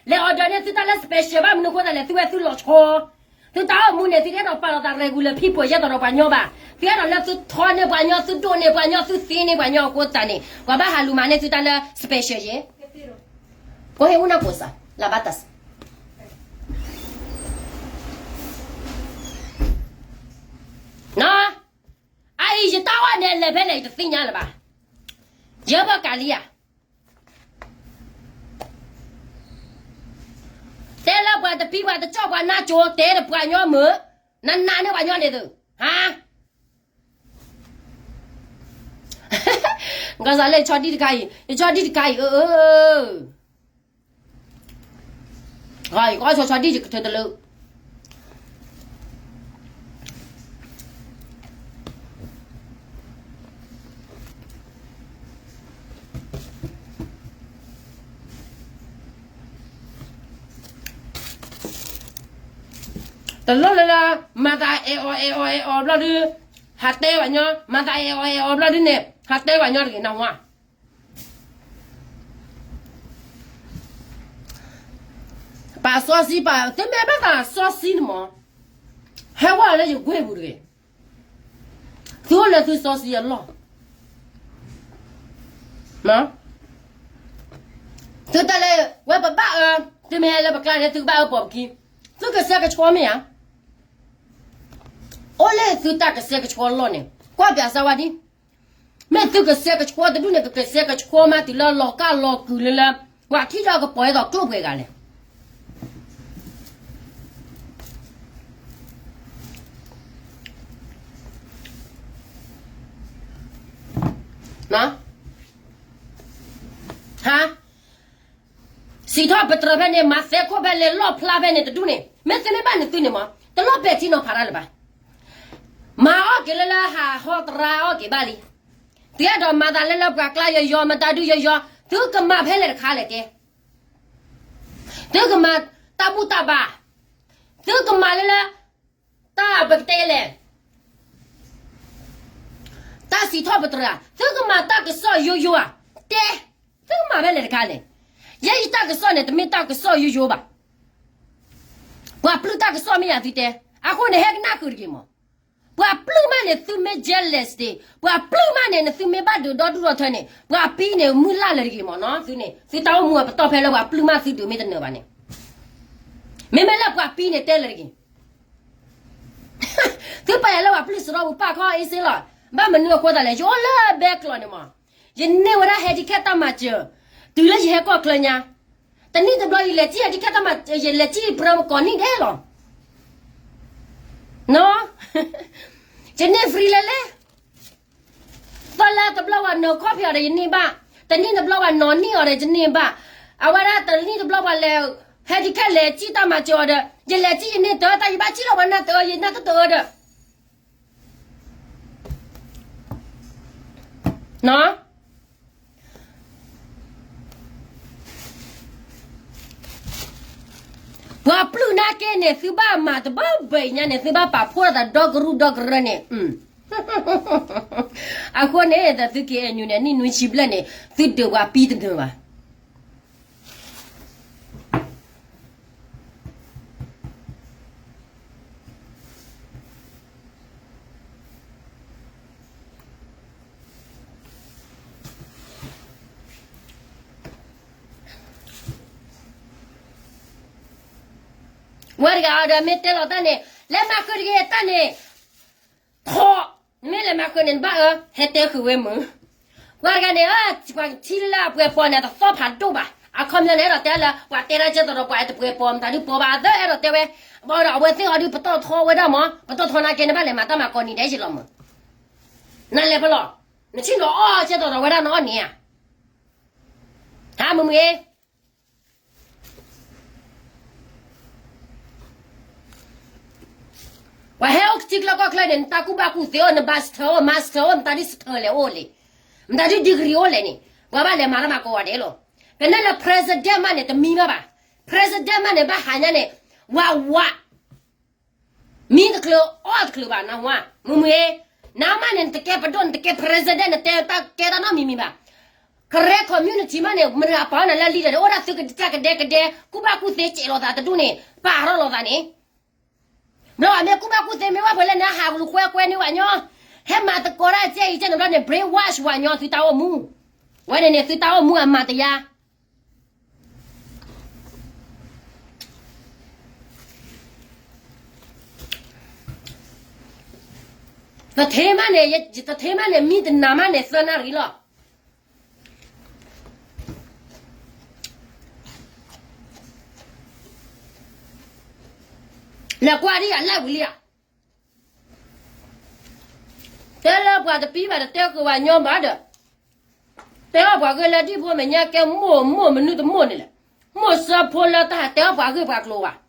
လဲၤ order န့ၢ်သုတၢ်လၢ special ဘၣ်မနုၤအဃိသတးလဲၣ် သုဝဲသုလီၤဆီ, သုတၢ်အိၣ်မူန့ၣ် သုတအဲၣ်ဒိးပာ်လီၤသး regular people ယဲၢ်သိးဒီးပှၤညီဘၣ်, သုအဲၣ်ဒိးလၢသုထီန့ၢ်ပှၤညီ သုဒိးန့ၢ်ပှၤညီ သုသ့န့ၢ်ပှၤညီအဃိသတးန့ၣ် ပှၤဘၣ်ဟးလူၤမၤန့ၢ်သုတၢ်လၢ special ယဲၢ်, ကဟ့ၣ်အူနၢ်ကိးစၢ် လၢဘၣ်တၢ်စၢ် နီၢ်, အအံၤ တဲဖဲလဲၣ်ယတသ့ၣ်ညါလၢၤဘၣ်. ယဲဘၣ်ကးလံဧါ. တဲလၢပှၤတပံပှၤတကၠီၣ်ပှၤနါကိၤ တဲဒီးပှၤညီမုၢ်, နနာ်န့ၢ်ပှၤညီန့ၣ်သု, ဟါ. ကစးလၢယဆီဒံၣ်တခါအံၤ, ယဆီဒံၣ်တခါအံၤ, အၢ, ယကွၢ်ဆီဆီဒံၣ်ယကထၢတလၢ တလိၣ်လၢလၢ မၤသးအဲၣ်အီၤအဲၣ်အီၤအဲၣ်အီၤဘျီဒု, ဟးတဲပှၤညီ, မၤသးအဲၣ်အီၤအဲၣ်အီၤဘျီဒုန့ၣ် ဟးတဲပှၤညီတဂ့ၤနဝါ. ပာ်စီဆှံပာ်, သုမ့ၢ်ဘၣ်သးစီဆှံန့ၣ်မး, ဟဲဝဲလၢယကွဲပူၤတဂ့ၤ. သုအိၣ်လၢသုစီဆှံအလီၢ်, သုတၢ်လၢ ဝဲပဘၣ်အၢ, သုမ့ၢ်ဟဲလၢပကျါန့ၣ် သုကဘၣ်အၢပိာ်ပခံ, သုကစဲကဆှီမ့ၢ်ဧါ. အိၣ်လၢသုတၢ်ကစဲကဆှီလီၢ်န့ၣ် ကွၢ်ပၠးစၢၤဝဲဒ် မ့ၢ်သုကစဲကဆှီတဒူၣ်န့ၣ် ကကစဲကဆှီမးတုၤလၢလီၤကၢ်လီၤကုာ်လၢလၢ ပှၤထံၣ်ဒီးကပီၤအသိးကျိၣ်ပှဲၤဂၤလဲၣ်. ဟါ, စံးထီၣ်ပတြၢၤဖဲန့ၣ် မၤသဲခိၣ်ဖဲလဲၣ် လီၣ်ဖျါဖဲန့ၣ်တဒူၣ်န့ၣ် မ့ၢ်သုမ့ၢ်ဘၣ်န့ၣ်သုန့ၣ်မး တလီၢ်ပဲာ်ထံနီၤဖးတၢ်လၢၤဘၣ်. မၤအီၣ်က့ၤလၢလၢဟးဟီတရါအီၣ်က့ၤဘၣ်လံ. သုအဲၣ်ဒိးမၤသးလၢလၢပှၤကျါယီၤယီၤ မတၤဒုယီၤယီၤ သုကမၤဖဲလဲၣ်တခါလဲၣ်တဲ. သုကမၤတၢ်ဘူၣ်တၢ်ဘါ, သုကမၤလၢလၢ တၢ်ပကတဲလဲၣ် တၢ်စံးထီၣ်ပတြၢၤ, သုကမၤတၢ်ကစီၣ်ယိယိဧါ, တဲ, သုကမၤဖဲလဲၣ်တခါလဲၣ်. ယဲယတၢ်ကစီၣ်န့ၣ် တမ့ၢ်တၢ်ကစီၣ်ယိယိဘၣ်. ပှၤပျုၢ်တၢ်ကစီၣ်မ့ၢ်ယၤသုတဲ, အဃိန့ၣ် ဟဲကနၣ်ဃုာ်တဂ့ၤမး. ပှၤပျုၢ်မးန့ၣ် သုမ့ၢ် jealous တ့ၢ်, ပှၤပျုၢ်မးန့ၣ် နသုမ့ၢ်ဘၣ်ဒုးဒီဒူၣ်ဒီထၢန့ၣ် ပှၤပံၤန့ၣ် မုၢ်လၢ်လၢၤတဂ့ၤမးနီၤ, သုန့ၣ် သုတၢ်အိၣ်မူအပတီၢ်ဖဲလၢပှၤပျုၢ်မးသုဒုးမ့ၢ်တနၢၤဘၣ်န့ၣ်, မ့မ့ၢ်လၢပှၤပံၤန့ၣ်တဲလၢၤတဂ့ၤ သုပာ်ယၤလၢပှၤပျုၢ်စရီပူၤပာ်ခီအ့စ့လီၤ. ဘၣ်မနုၤအဃိသတးလဲၣ်, ယအိၣ်လၢဘဲကျိးန့ၣ်မး, ယန့ၢ်ဝဲဒၣ် handicap တၢ်မၤစၢၤ, တုၤလၢယဟဲကီၢ်ချၢညါ, တနံၣ်တဘျီယလဲၤစံၣ် handicap တၢ်မၤ, ယလဲၤစံၣ်ပြၢကိးနံၣ်ဒဲးလီၤ. ယန့ၢ် free လဲၣ်လဲၣ် သီလၢတဘျီဝဲနီၤခီၣ်ဖံးအီၤဒီးယန့ၢ်ဘၣ်, တနံၣ်တဘျီဝဲနီၤနံၣ်အီၤဒီးယန့ၢ်ဘၣ်, အဝဲဒၣ်တနံၣ်တဘျီပှၤလဲၤ handicap လဲၤစံၣ်တၢ်မၤစၢၤအီၤဒီး ယလဲၤစံၣ်ယန့ၢ်တၢ် တၢ်ယဘၣ်စံၣ်လီၤဝဲနၢ်တအၢ ယနၢ်တတအၢဒီး ပှၤပျုၢ်နာ်က့န့ၣ် သုဘၣ်မၤတဘၣ်ဘၣ်အံၤညါန့ၣ် သုဘၣ်ပာ်ဖှိၣ်သးဒီကရူၢ်ဒီကရၢန့ၣ်, အဃိန့ၣ် သု KNU န့ၣ် နံၣ်နွံဆံဘျဲၣ်န့ၣ် သုဒုးပှၤပံတနၢၤဘၣ်. ဝဲတဂၤအီၤဒီးမ့ၢ်တဲလီၤတၢ်န့ၣ် လဲၤမၤဃုာ်တဂ့ၤတၢ်န့ၣ်, ထီၣ်, မ့ၢ်လဲၤမၤဃုာ်န့ၣ် နဘၣ်အၢ ဟဲတဲဃုာ်ဝဲမုၢ်, ပှၤတဂၤန့ၣ် ပှၤထံၣ်လၢအပှဲၤပီၤန့ၣ် တသီၣ်ဖးဒိၣ်ဘၣ်, အခီပညီန့ၣ် အဲၣ်ဒိးတဲလၢ ပှၤတဲတၢ်ကဲသိးဒီးပှၤတပှဲၤပီၤ မတၤဒုပီၤဘၣ်သၢ အဲၣ်ဒိးတဲဝဲ, ဘၣ်ဒီးအဝဲသ့ၣ်အီၤဒုပတီၢ်ထီဝဲဒၣ်မး ပတီၢ်ထီနာ်က့န့ၣ် ဘၣ်လဲၤမၤတၢ်မၤကိးနံၤဒဲးယလီၤမုၢ်, နလဲၤဖဲလီၤ, နဆ့ၣ်နီၤအီၣ်ကဲသိးဒီးဝဲဒၣ်နအီၣ်န့ၣ်ဧါ, ဟါမုၢ်မုၢ်ဧၢ ပှၤဟဲအိၣ်ကထံကျိကီၢ်ချၢန့ၣ် နတၢ်ကူၣ်ဘၣ်ကူၣ်သ့အိၣ် န bachelor အိၣ် master အိၣ် နတၢ်ဒ် master လဲၣ်အိၣ်လဲၣ်, နတၢ်ဒ် degree အိၣ်လဲၣ်န့ၣ် ပှၤဘၣ်လဲၤမၤတၢ်မၤကိးဂၤဒဲးလီၤ, ကနဲၣ်လၢ president မးန့ၣ် တမံဘၣ်ဘၣ်, president မးန့ၣ် ဘၣ်ဟးညါန့ၣ်, ဝးဝး မံတချုးအီၣ်တချုးဘၣ် နဝါ, မုၢ်မုၢ်ဧၢ, နမးန့ၣ် နတကဲပဒိၣ် နတကဲ president နတဲတၢ်ကဲတၢ်နီတမံၤမံၤဘၣ်, Karen community မးန့ၣ် မတၤအပာ်နၤလၢ leader ဒီး အိၣ်ဒၣ်သုကတၢ်ကဒဲကဒဲ ကူၣ်ဘၣ်ကူၣ်သ့စဲးလိာ်သးတဒူၣ်န့ၣ် ပာ်ထီၣ်လိာ်သးန့ၣ်, ဘျီအမ့ၢ်ကူၣ်ဘၣ်ကူၣ်သ့မ့ၢ်ဝဲဖဲလဲၣ် နဟးလူၤကွဲကွဲန့ၢ်ဝဲညီ, ဟဲမၤသကိးတၢ်ကဲအံၤကဲန့ၣ်ဘျီန့ၣ် brainwash ဝဲညီ သုတၢ်အိၣ်မူ, ဝဲန့ၣ်န့ၣ် သုတၢ်အိၣ်မူအမၤတယါ ပ တထ့မးန့ၣ်, ယတထ့မးန့ၣ် မံတနၤမးန့ၣ် သၢနၣ်ရံၣ်လီၤ. လဲၤကွၢ်ဒ်ယၤလၢဝံၤလံဧါ. တဲလၢပှၤတပံဘၣ် တတဲဃုာ်ပှၤညီဘၣ်ဒီး, တဲအီၣ်ပှၤဂ့ၢ်လၢဒ်ဖိမဲာ်ညါကဲမိၢ်မိၢ်မနုၤတမိၢ်န့ၣ်လဲၣ်. မိၢ်စၢဖိလၢတၢ်တဲအီၣ်ပှၤဂ့ၢ်ပှၤကျိၤဘၣ်.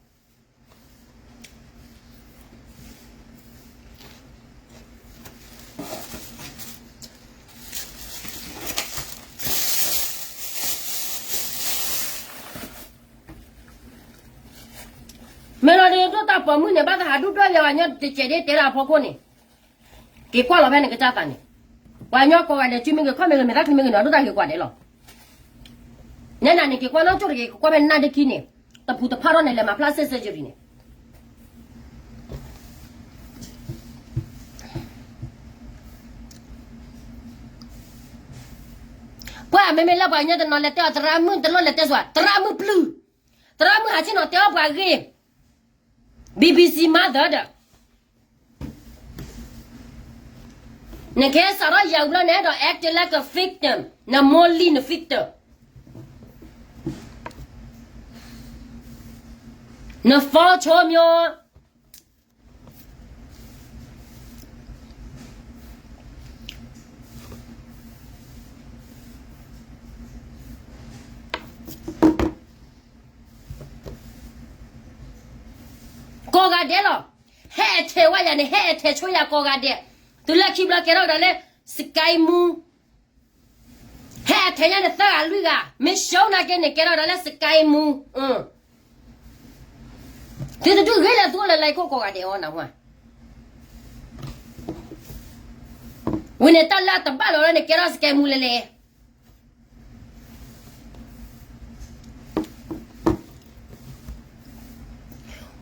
မ့ၢ်လီၤန့ၣ် ဒိၣ်တၢ်ပိာ်မုၣ်န့ၣ် ဘၣ်သးဟးဒူၣ်ဒွဲၣ်ယၤ ပှၤညီတစဲးဒ်တဲဒၣ်အဖီခိၣ်န့ၣ်, က့ၤကွၢ်လီၤဖဲန့ၣ်ကစၢ်သးန့ၣ်, ပှၤညီကိးဂၤဒဲး စုမ့ၢ်ဂ့ၤ ခီၣ်မ့ၢ်ဂ့ၤ မ့ၢ်တၢ်ချံမ့ၢ်ဂ့ၤန့ၣ် အဒိၣ်တၢ်ဂ့ၤကွၢ်ဒဲးလီၤ. နဲဒၣ်န့ၣ် က့ၤကွၢ်နီၢ်ကၠိၣ်တဂ့ၤ က့ၤကွၢ်ဖဲနၢ်ဒ့ခံန့ၣ်, တပူၤတဖးထီၣ်န့ၣ် လဲၤမၤဖျါစ့ၢ် surgery န့ၣ် ပှၤမ့မ့ၢ်လၢပှၤကညီတနီၤလဲၤတဲအီၤ သရၣ်မုၣ်တလိၣ်လဲၤတဲစှၤ, သရၣ်မုၣ်ပျုၢ်, သရၣ်မုၣ်ဟးဆ့ၣ်နီၤတဲအီၣ်ပှၤဂ့ၢ်, BBC mother ဒီး နကဟဲစးထီၣ်ယၤဝံၤဘျီန့ၣ်ဒီး acting like a victim, နမိၢ်လံၢ်န victim, န false မီၤ ကိးဂၤဒဲးလီၤ. ဟဲအထဲးဝဲယၤန့ၣ် ဟဲအထဲးဆိယၤကိးဂၤဒဲး, တုၤလၢခံဘျီကဲထီၣ်ကဒီးလၢ စကဲမူ ဟဲအထဲးညါန့ၣ်သၢဂၤလွံၢ်ဂၤ မ့ၢ် show နာ်က့န့ၣ် ကဲထီၣ်ကဒီးလၢ စကဲမူ သုတဒုးဂ့ၤလၢသုအိၣ်လၢလၢခိၣ်ကိးဂၤဒဲးအီၤနဝဲ, ဝံၤန့ၣ်တၢ်လၢတဘၣ်လီၤလၢန့ၣ် ကဲထီၣ်စကဲမူလဲၤလဲၤ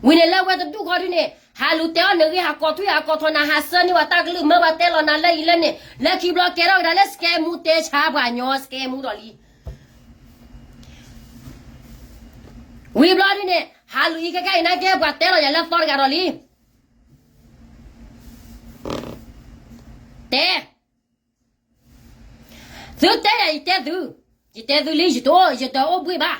ဝံၤန့ၣ်လၢဝဲတဒူၣ်ဃီဒုန့ၣ် ဟးလူၤတဲအီၣ်နဂ့ၢ် ဟးကိးထွံၣ်ဟးကိးထီၣ်နၤ ဟးဆၢန့ၢ်ဝဲတၢ်ကလုၢ် မၢပှၤတဲလီၤနၤလၢအံၤလၢန့ၣ် လၢခံဘျီကဲထီၣ်ကဒါလၢ စကဲမူ တဲဆါပှၤညီ စကဲမူဒီးလံ. ဝံၤဘျီဒုန့ၣ် ဟးလူၤအံၤခဲကနံၣ်အံၤနာ်က့ ပှၤတဲလီၤယၤလၢသီတဂၤဒီးလံ. တဲ သုတဲယၤ ယတဲသု, ယတဲသုလံ ယတအိၣ်ဘှံးဘၣ်.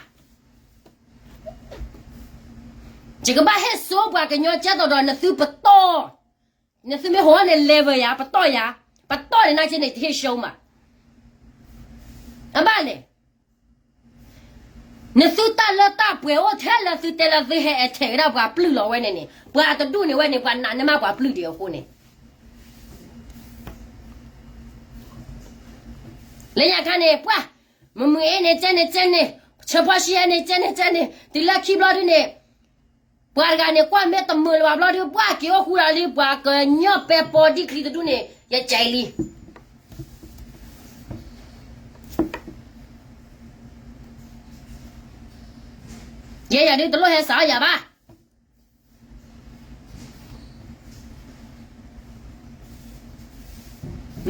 ယကဘၣ်ဟ့ၣ်စိပှၤကညီကဲသိးဒီး နသုပတီၢ်, နသုမ့ၢ်ဟိန့ၣ် level ယၤ ပတီၢ်ယၤ, ပတီၢ်န့ၣ်နာ်က့န့ၣ် တဟ့ၣ်စိမး. အဘၣ်လဲၣ် နသုတၢ်လၢတၢ်ပှဲၤအိၣ်ထဲလၢသုတဲလၢသုဟဲအထဲးကဒါပှၤပျုၢ်လီၤဝဲန့ၣ်န့ၣ် ပှၤတဒူၣ်န့ၣ်ဝဲန့ၣ် ပှၤနာ်န့ၢ်မးပှၤပျုၢ်ဒံးအဃိန့ၣ် လၢညါခါန့ၣ် ပှၤ မုၢ်မုၢ်အ့န့ၣ် ကဲန့ၣ်ကဲန့ၣ်, ဆၢဖီၣ်ဆံယဲန့ၣ် ကဲန့ၣ်ကဲန့ၣ်, တုၤလၢခံဘျီဒုန့ၣ် ပှၤတဂၤန့ၣ် ကွၢ်မ့ၢ်တမုာ်လၢၤဘၣ်ဘျီဒု ပှၤက့ၤအိၣ်ဃူဒီးလံ ပှၤကညီပဲပီဒံချံတဒူၣ်န့ၣ် ယကဲလံ. ယဲယၤဒုတလိၣ်ဟဲစးအီၣ်ယၤဘၣ်.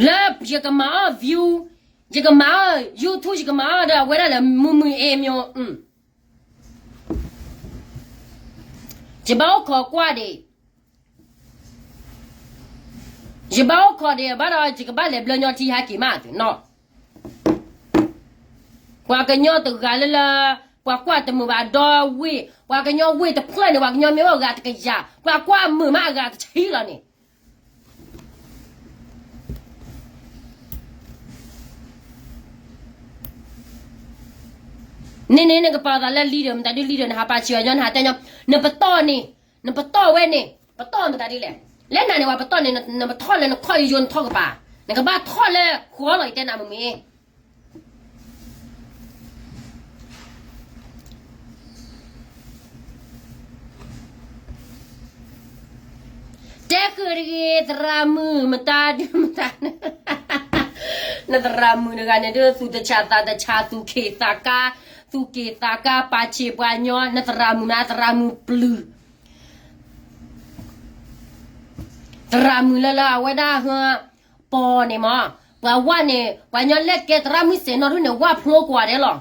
လၢယကမၤအီၣ် view, ယကမၤအီၣ် YouTube, ယကမၤအီၣ်ဒီးအဝဲဒၣ်လၢမုၢ်မုၢ်အ့မီၤ, ယဘၣ်အိၣ်ခိးကွၢ်ဒံး, ယဘၣ်အိၣ်ခိးဒံးဘၣ်ဒီး ယကဘၣ်လဲၤဘျၢညီထံဟဲက့ၤမးနီၤ. ပှၤကညီတဂၤလၢလၢ ပှၤကွၢ်တမုာ်ဘၣ်ဒီဝ့ၢ်, ပှၤကညီဝ့ၢ်တဖျၢၣ်န့ၣ် ပှၤကညီမ့ၢ်အိၣ်အဂၤတကယၤ, ပှၤကွၢ်မုာ်မးအဂၤတဆံလီၤန့ၣ် န့ၣ်န့ၣ် နကပာ်သးလၢ leader မတၤဒု leader နဟးပာ်ဆံးအီၤညီ နဟးတဲညီ, နပတီၢ်န့ၣ်, နပတီၢ်ဝဲန့ၣ် ပတီၢ်မတၤဒုလဲၣ်, လၢနၤန့ၣ် ပှၤပတီၢ်န့ၣ် နပထီၣ်လၢနခီၣ်ယိယိ နထီၣ်ကပၤ, နကဘၣ်ထီၣ်လၢဃီလီၤ ယတဲနၤမ့ၢ်မ့ၢ် တဲဃုာ်တဂ့ၤ သရၣ်မုၣ်မတၤဒုမတၤ, နသရၣ်မုၣ်တဂၤန့ၣ်ဒုး သူၣ်တဆးသးတဆး သူၣ်က့ၣ်သးကါ, သူၣ်က့ၣ်သးကါ ပာ်ဆံးပှၤညီ, နသရၣ်မုၣ်မး သရၣ်မုၣ်ပျုၢ်, သရၣ်မုၣ်လၢလၢအဝဲဒၣ်ဟၢ ပီၤန့ၣ်မး, ပှၤဝၢ်န့ၣ် ပှၤညီလဲၣ်ကဲသရၣ်မုၣ်စဲးနီၢ်ဒုန့ၣ် ဝၢ်ဖျိကွၢ်ဒဲးလီၤ.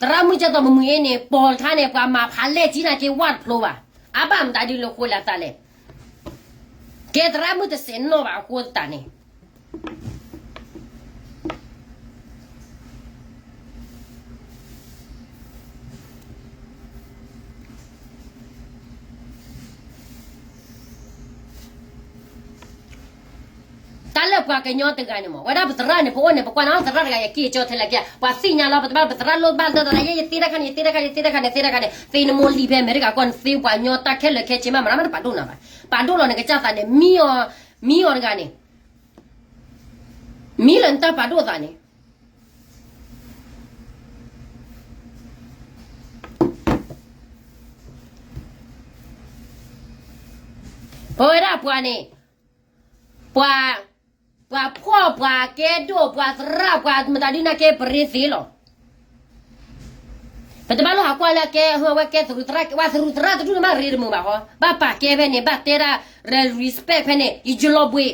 သရၣ်မုၣ်ကဲသိးမုၢ်မုၢ်အ့န့ၣ် ပီၤတခါန့ၣ် ပှၤမၤဖးလဲၢ်ကံနာ်က့ ဝၢ်တဖျိဘၣ်. အဘၣ်မတၤဒုလၢဃိလၢသးလဲၣ်. ကဲသရၣ်မုၣ်တစဲးနီၣ်ဘၣ်အဃိသတးန့ၣ် တၢ်လၢပှၤကညီတဂၤန့ၣ်မး ဝဲဒၣ်ပသရၣ်န့ၣ် ပအိၣ်န့ၣ် ပကွၢ်န့ၣ်သရၣ်တဂၤ ယက့ၤကၠီထဲလဲၣ်ကဲ ပှၤသ့ၣ်ညါလီၤ ပတဘၣ်ပသရၣ်လိၣ်ဘၣ်လၢတၢ် ယဲယသ့တၢ်ခါန့ၣ် ယသ့တၢ်ခါ ယသ့တၢ်ခါန့ၣ် သ့တၢ်ခါန့ၣ် သ့နမိၢ်လံၤဖဲအမဲရကၤကီၢ်န့ၣ် သ့ပှၤကညီတၢ်ခဲလၢာ်ခဲဆ့မး မရၣ်မးတပာ်ဒိၣ်နၤဘၣ် ပာ်ဒိၣ်လီၤနကစၢ်သးန့ၣ် မံအီၤ မံအီၤတဂၤန့ၣ် မံလၢနတၢ်ပာ်ဒိၣ်သးန့ၣ် ပဝဲဒၣ်ပှၤန့ၣ် ပှၤ ပှၤဖှီၣ် ပှၤကဲဒိၣ် ပှၤသရၣ် ပှၤမတၤဒုနၢ်ကဲပရ့သ့လီၤ. ပတဘၣ်လိၣ်ဟးကွၢ်လၢကဲ အဝဲကဲသရူးသရၣ် ဝဲသရူးသရၣ်တဒူၣ်န့ၣ် ဘၣ်ရ့တမုာ်ဘၣ်ဃီ ဘၣ်ပာ်ကဲဖဲန့ၣ် ဘၣ်တဲဒၣ် respect ဖဲန့ၣ် ယယလီၤဘှံး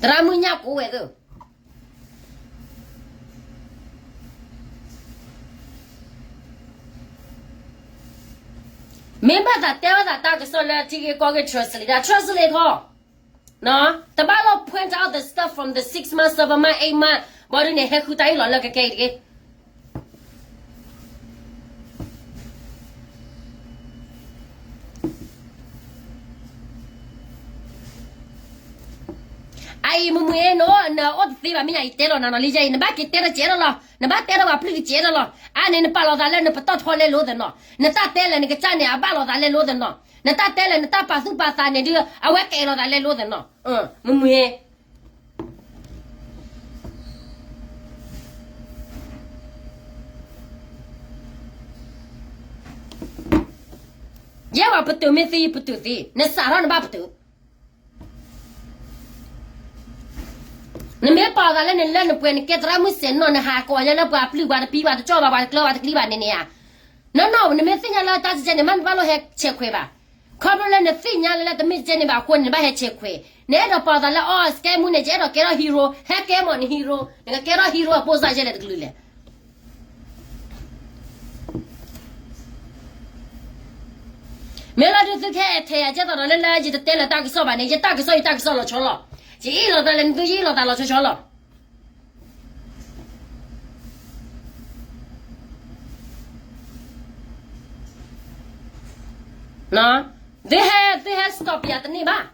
သရၣ်မုၣ်ညၣ်ကိးဝဲသၢ မ့ၢ်ဘၣ်သးတဲဝဲသးတၢ်ကစီၣ်လၢထံဂ့ၢ်ကီၢ်ဂ့ၢ် translate ဒၣ် translate ခီ တဘၣ်လီၤ point out the stuff from the six months, seven months, eight months ဘၣ်ဒုန့ၣ် ဟဲဃုတၢ်အ့ၣ်လိာ်လၢကကဲအံၤတဂ့ၤ. အအံၤမုၢ်မုၢ်အ့ၣ်နီၤ နအိၣ်တသ့ဘၣ် မ့ၢ်ညါအံၤတဲလီၤနၤနီၤ လံယဲအံၤ နဘၣ်က့ၤတဲထီၣ်ကဲထီၣ်လီၤ နဘၣ်တဲထီၣ်ပှၤပျုၢ်ကဲထီၣ်လီၤ အါန့ၣ် နပာ်လီၤသးလၢနပတီၢ်ထီလဲလိသနီၤ နတၢ်တဲလၢနကစၢ်န့ၣ် အဘၣ်လီၤသးလဲလိသနီၤ နတၢ်တဲလၢနတၢ်ပာ်သူၣ်ပာ်သးန့ၣ်ဒုး အဝဲကအဲၣ်လီၤသးလဲလိသနီၤ မုၢ်မုၢ်အ့ၣ် ယဲဝဲပတုာ်မ့ၢ်သံ ပတုာ်သ့ နစးထီၣ်နဘၣ်ပတုာ် နမ့ၢ်ပာ်သးလၢနလၢနပှဲၤ နကဲသရၣ်မုၣ်စဲးနီၣ် နဟးကိးညါလၢပှၤပျုၢ် ပှၤတပျံၤ ပှၤတကၠီၣ်ဘၣ် ပှၤတကျၢၤ ပှၤတကျံးဘၣ်န့ၣ်န့ၣ်ဧါ နီၢ်နီၢ် နမ့ၢ်သ့ၣ်ညါလၢတၢ်စဲန့ၣ် မ့ၢ်နဘၣ်လိၣ်ဟဲဆဲးခွဲးဘၣ် ခီဖျိလၢနသ့ၣ်ညါလၢတမ့ၢ်စဲန့ၣ်ဘၣ်အဃိန့ၣ် နဘၣ်ဟဲဆဲးခွဲး နအဲၣ်ဒိးပာ်သးလၢအီၤ စကဲမူန့ၣ် ယအဲၣ်ဒိးကဲထီၣ် hero ဟဲကဲမ့ၢ်န hero နကကဲထီၣ် hero အပိၢ်စၢ်ယဲလဲၣ်တကလုာ်လဲၣ် မ့ၢ်လီၤဒုးသုခဲထဲးယၤကဲသိးဒီးလၢလၢ ယတတဲလၢတၢ်ကစီၣ်ဘၣ်န့ၣ် ယတၢ်ကစီၣ်ယတၢ်ကစီၣ်လီၤဆီလီၤ ယအ့ၣ်လိာ်သးလဲၣ် နသုယအ့ၣ်လိာ်သးလီၤဆီဆီလီၤ သုဟဲ သုဟဲ stop ယၤတန့ၢ်ဘၣ်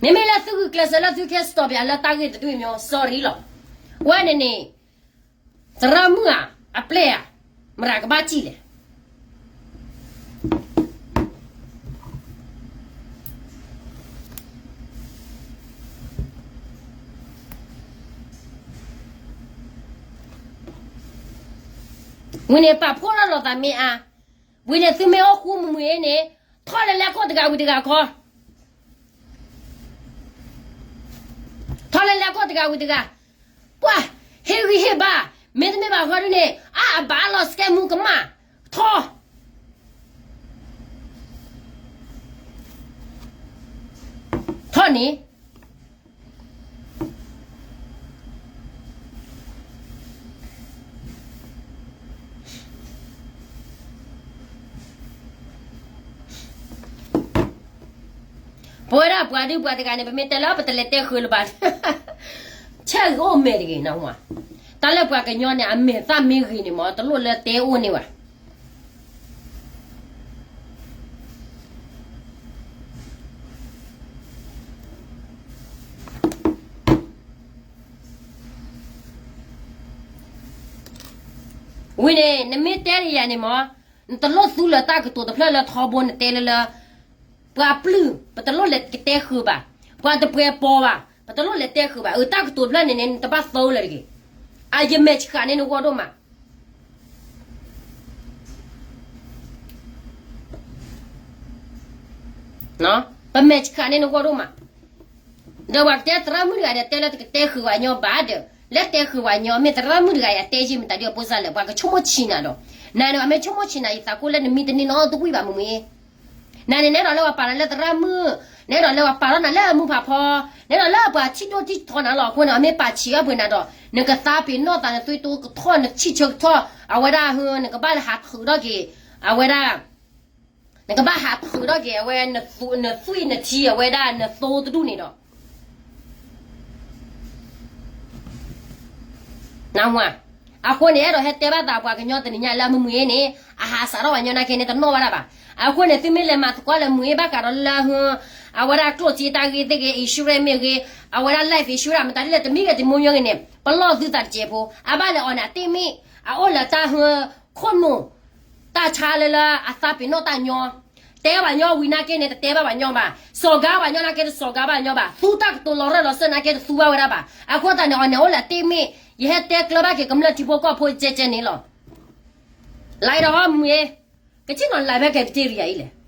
မ့မ့ၢ်လၢသုဂုာ်ကျဲးစၢးလၢသုကဟဲ stop ယၤလၢတၢ်ဂ့ၢ်တဒူၣ်အံၤ sorry လီၤ ဝဲန့ၣ်န့ၣ် သရၣ်မုၣ်ဧါ အပျဲၢ်ဧါ မတၤကဘၣ်စံၣ်လဲၣ် ဝံၤန့ၣ် ပာ်ဖှိၣ်ထီၣ်လိာ်သးမ့ၢ်အါ, ဝံၤန့ၣ် သုမ့ၢ်အိၣ်ဃူမုၢ်မုၢ်အ့န့ၣ်, ထီၣ်လဲၤလဲၤခိၣ်တဂၤဝံၤတဂၤခီ, ထီၣ်လဲၤလဲၤခိၣ်တဂၤဝံၤတဂၤ, ပှၤ, ဟ့ၣ်ဂံၢ်ဟ့ၣ်ဘါ, မ့တမ့ၢ်ဘၣ်ဃီဒုန့ၣ် အါအဘၣ်လီၤ စကဲမူကမၣ်, ထီၣ်, ထီၣ်န့ၣ် ပဝဲဒၣ်ပှၤဒုပှၤတဂၤန့ၣ် ပမ့ၢ်တဲလၢပတလဲၤတဲဃုာ်လၢၤဘၣ်, ဆဲဂ့ၤအိၣ်မဲာ်တဂ့ၤနီၤ, တၢ်လၢပှၤကညီန့ၣ် အမဲာ်သၣ်မ့ၢ်ဂ့ၤန့ၣ်မး တလိၣ်လၢတဲအိၣ်န့ၢ်ဘၣ်. ဝံၤန့ၣ် နမ့ၢ်တဲယၤန့ၣ်မး, နတလိၣ်သူလၢတၢ်ကတိၤတဖျၢၣ်လၢထီဘိနတဲလၢလၢ, ပှၤပျုၢ် ပတလိၣ်လဲၤကတဲဃုာ်ဘၣ်, ပှၤတပှဲၤပီၤဘၣ် ပတလိၣ်လဲၤတဲဃုာ်ဘၣ်, အတၢ်ကတိၤတဖျၢၣ်န့ၣ်န့ၣ် နတဘၣ်သီလၢၤတဂ့ၤ, အယမဲာ်ဆှးန့ၢ်နဂီၢ်ဒိၣ်မး ပမဲာ်ဆှးန့ၢ်နဂီၢ်ဒိၣ်မး, ဒီးပှၤကတဲသရၣ်မုၣ်တဂၤဒီး တဲလၢတကတဲဃုာ်ဝဲညီဘၣ်ဒီး လဲၤတဲဃုာ်ဝဲညီ မ့ၢ်သရၣ်မုၣ်တဂၤအံၤ အတဲယံာ်မတၤဒ်အဖိစၢ်လဲၣ် ပှၤကဆိကမိၣ်ဆံးနၤဒီး, နၤန့ၣ် အမ့ၢ်ဆိကမိၣ်ဆံးနၤ ယသးကိၢ်လၢနမံတန့ၢ်နီတဝံၣ်ဘၣ်မုၢ်မုၢ်အ့ နၤန့ၣ် နအဲၣ်ဒိးလၢပှၤပာ်နၤလၢသရၣ်မုၣ်, နအဲၣ်ဒိးလၢပှၤပာ်ထီၣ်နၤလၢမူဖးဖီ, နအဲၣ်ဒိးလၢပှၤထံၣ်ဒိၣ်ထံၣ်ထီနၤလီၤအဃိန့ၣ် အမ့ၢ်ပာ်ဆံးအီၣ်ပှဲၤနၤဒီး, နကသးပ့ၤနီၣ်သး နသွံၣ်တိကထီၣ် နဆံၣ်ဆၢကထီၣ် အဝဲဒၣ် နကဘၣ်ဟးထုးထီၣ်က့ၤ အဝဲဒၣ် နကဘၣ်ဟးထုးထီၣ်က့ၤ အဝဲ နသွံၣ်နထံ အဝဲဒၣ် နသိတဒူၣ်န့ၣ်ဒီး နဝၤ, အဃိန့ၣ် အဲၣ်ဒိးဟဲတဲဘၣ်သးပှၤကညီတနံၤညါလၢမုာ်မုာ်အ့န့ၣ် အဟးစးထီၣ်ပှၤညီနာ်က့န့ၣ် တနီၣ်ဘၣ်ဒၣ်ဘၣ်. အဃိန့ၣ် သုမ့ၢ်လဲၤမၤသကိးလၢမုာ်အ့ဘၣ်ဃးဒီးလၢ အဝဲဒၣ်ကျိၣ်စ့တၢ်ဂ့ၢ်သ့ၣ်ဂ့ၤ insurance မ့ၢ်ဂ့ၤ အဝဲဒၣ် life insurance မတၤဒ်လဲၣ်တမံၤဂ့ၤတမံၤဂ့ၤန့ၣ် ပလီၢ်သုသးတစဲးဖိ အဘၣ်လဲၤအီၣ်န့ၣ်အတ့ၢ်မ့ၢ် အအိၣ်လၢတၢ်ဟၢ ခိၣ်နူာ် တၢ်ဆါလၢလၢအသးပ့ၤနီၣ်တၢ်ညီ တဲပှၤညီဝံၤနာ်က့န့ၣ် တတဲဘၣ်ပှၤညီဘၣ်. စီၤကါပှၤညီနာ်က့ တစီၤကါဘၣ်ညီဘၣ်. သူတၢ်ကတိၤလီၤရၢၢ်လီၤစၢၢ်နာ်က့ တသူဘၣ်ဝဲဒၣ်ဘၣ်. အဃိသတးန့ၣ် အီၣ်န့ၣ်အိၣ်လၢအတ့ၢ်မ့ၢ် ယဟဲတဲကျၢၤဘၣ်က့ၤကမျၢၢ်ထံဖိကီၢ်ဖိကဲကဲန့ၣ်လီၤ. လၢဒီးမ့ၢ် ကစံၣ်နီၤလၢဖဲကဲပတ့ၢ်ရံယၤအံၤလဲၣ်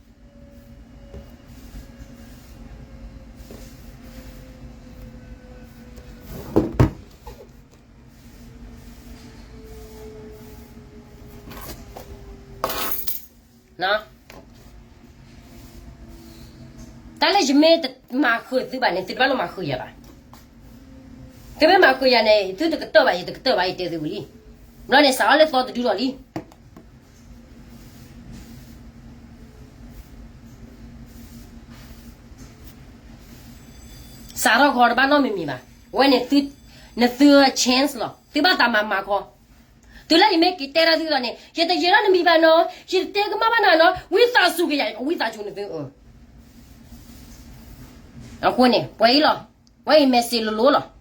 တၢ်လၢယမ့ၢ်တမၤဃုာ်သုဘၣ်န့ၣ် သုတဘၣ်လိၣ်မၤဃုာ်ယၤဘၣ်. သုမ့ၢ်မၤဃုာ်ယၤန့ၣ် သုတကတၢၢ်ဘၣ် ယတကတၢၢ်ဘၣ် ယတဲသုဝံၤလံ. ဘျီန့ၣ် စးထီၣ်လၢသီတဒုလီၤလံ. စးထီၣ်ဃီတဘၣ်နီတမံၤမံၤဘၣ်. အဝဲန့ၣ် နသု chance လီၤ. သုဘၣ်သးမၤမၤခီ. တုၤလၢယမ့ၢ်က့ၤတဲတၢ်သုသးန့ၣ် ယတယဲၤထီၣ်နမံၤဘၣ်နီၤ, ယတတဲကမၣ်ဘၣ်နၤနီၤ, ဝံသးစူၤက့ၤယၤ ယကဝံသးစူၤနသု. အဃိန့ၣ် ပှဲၤအံၤလီၤ. ဝဲအံၤ message လိၤလိၤလီၤ.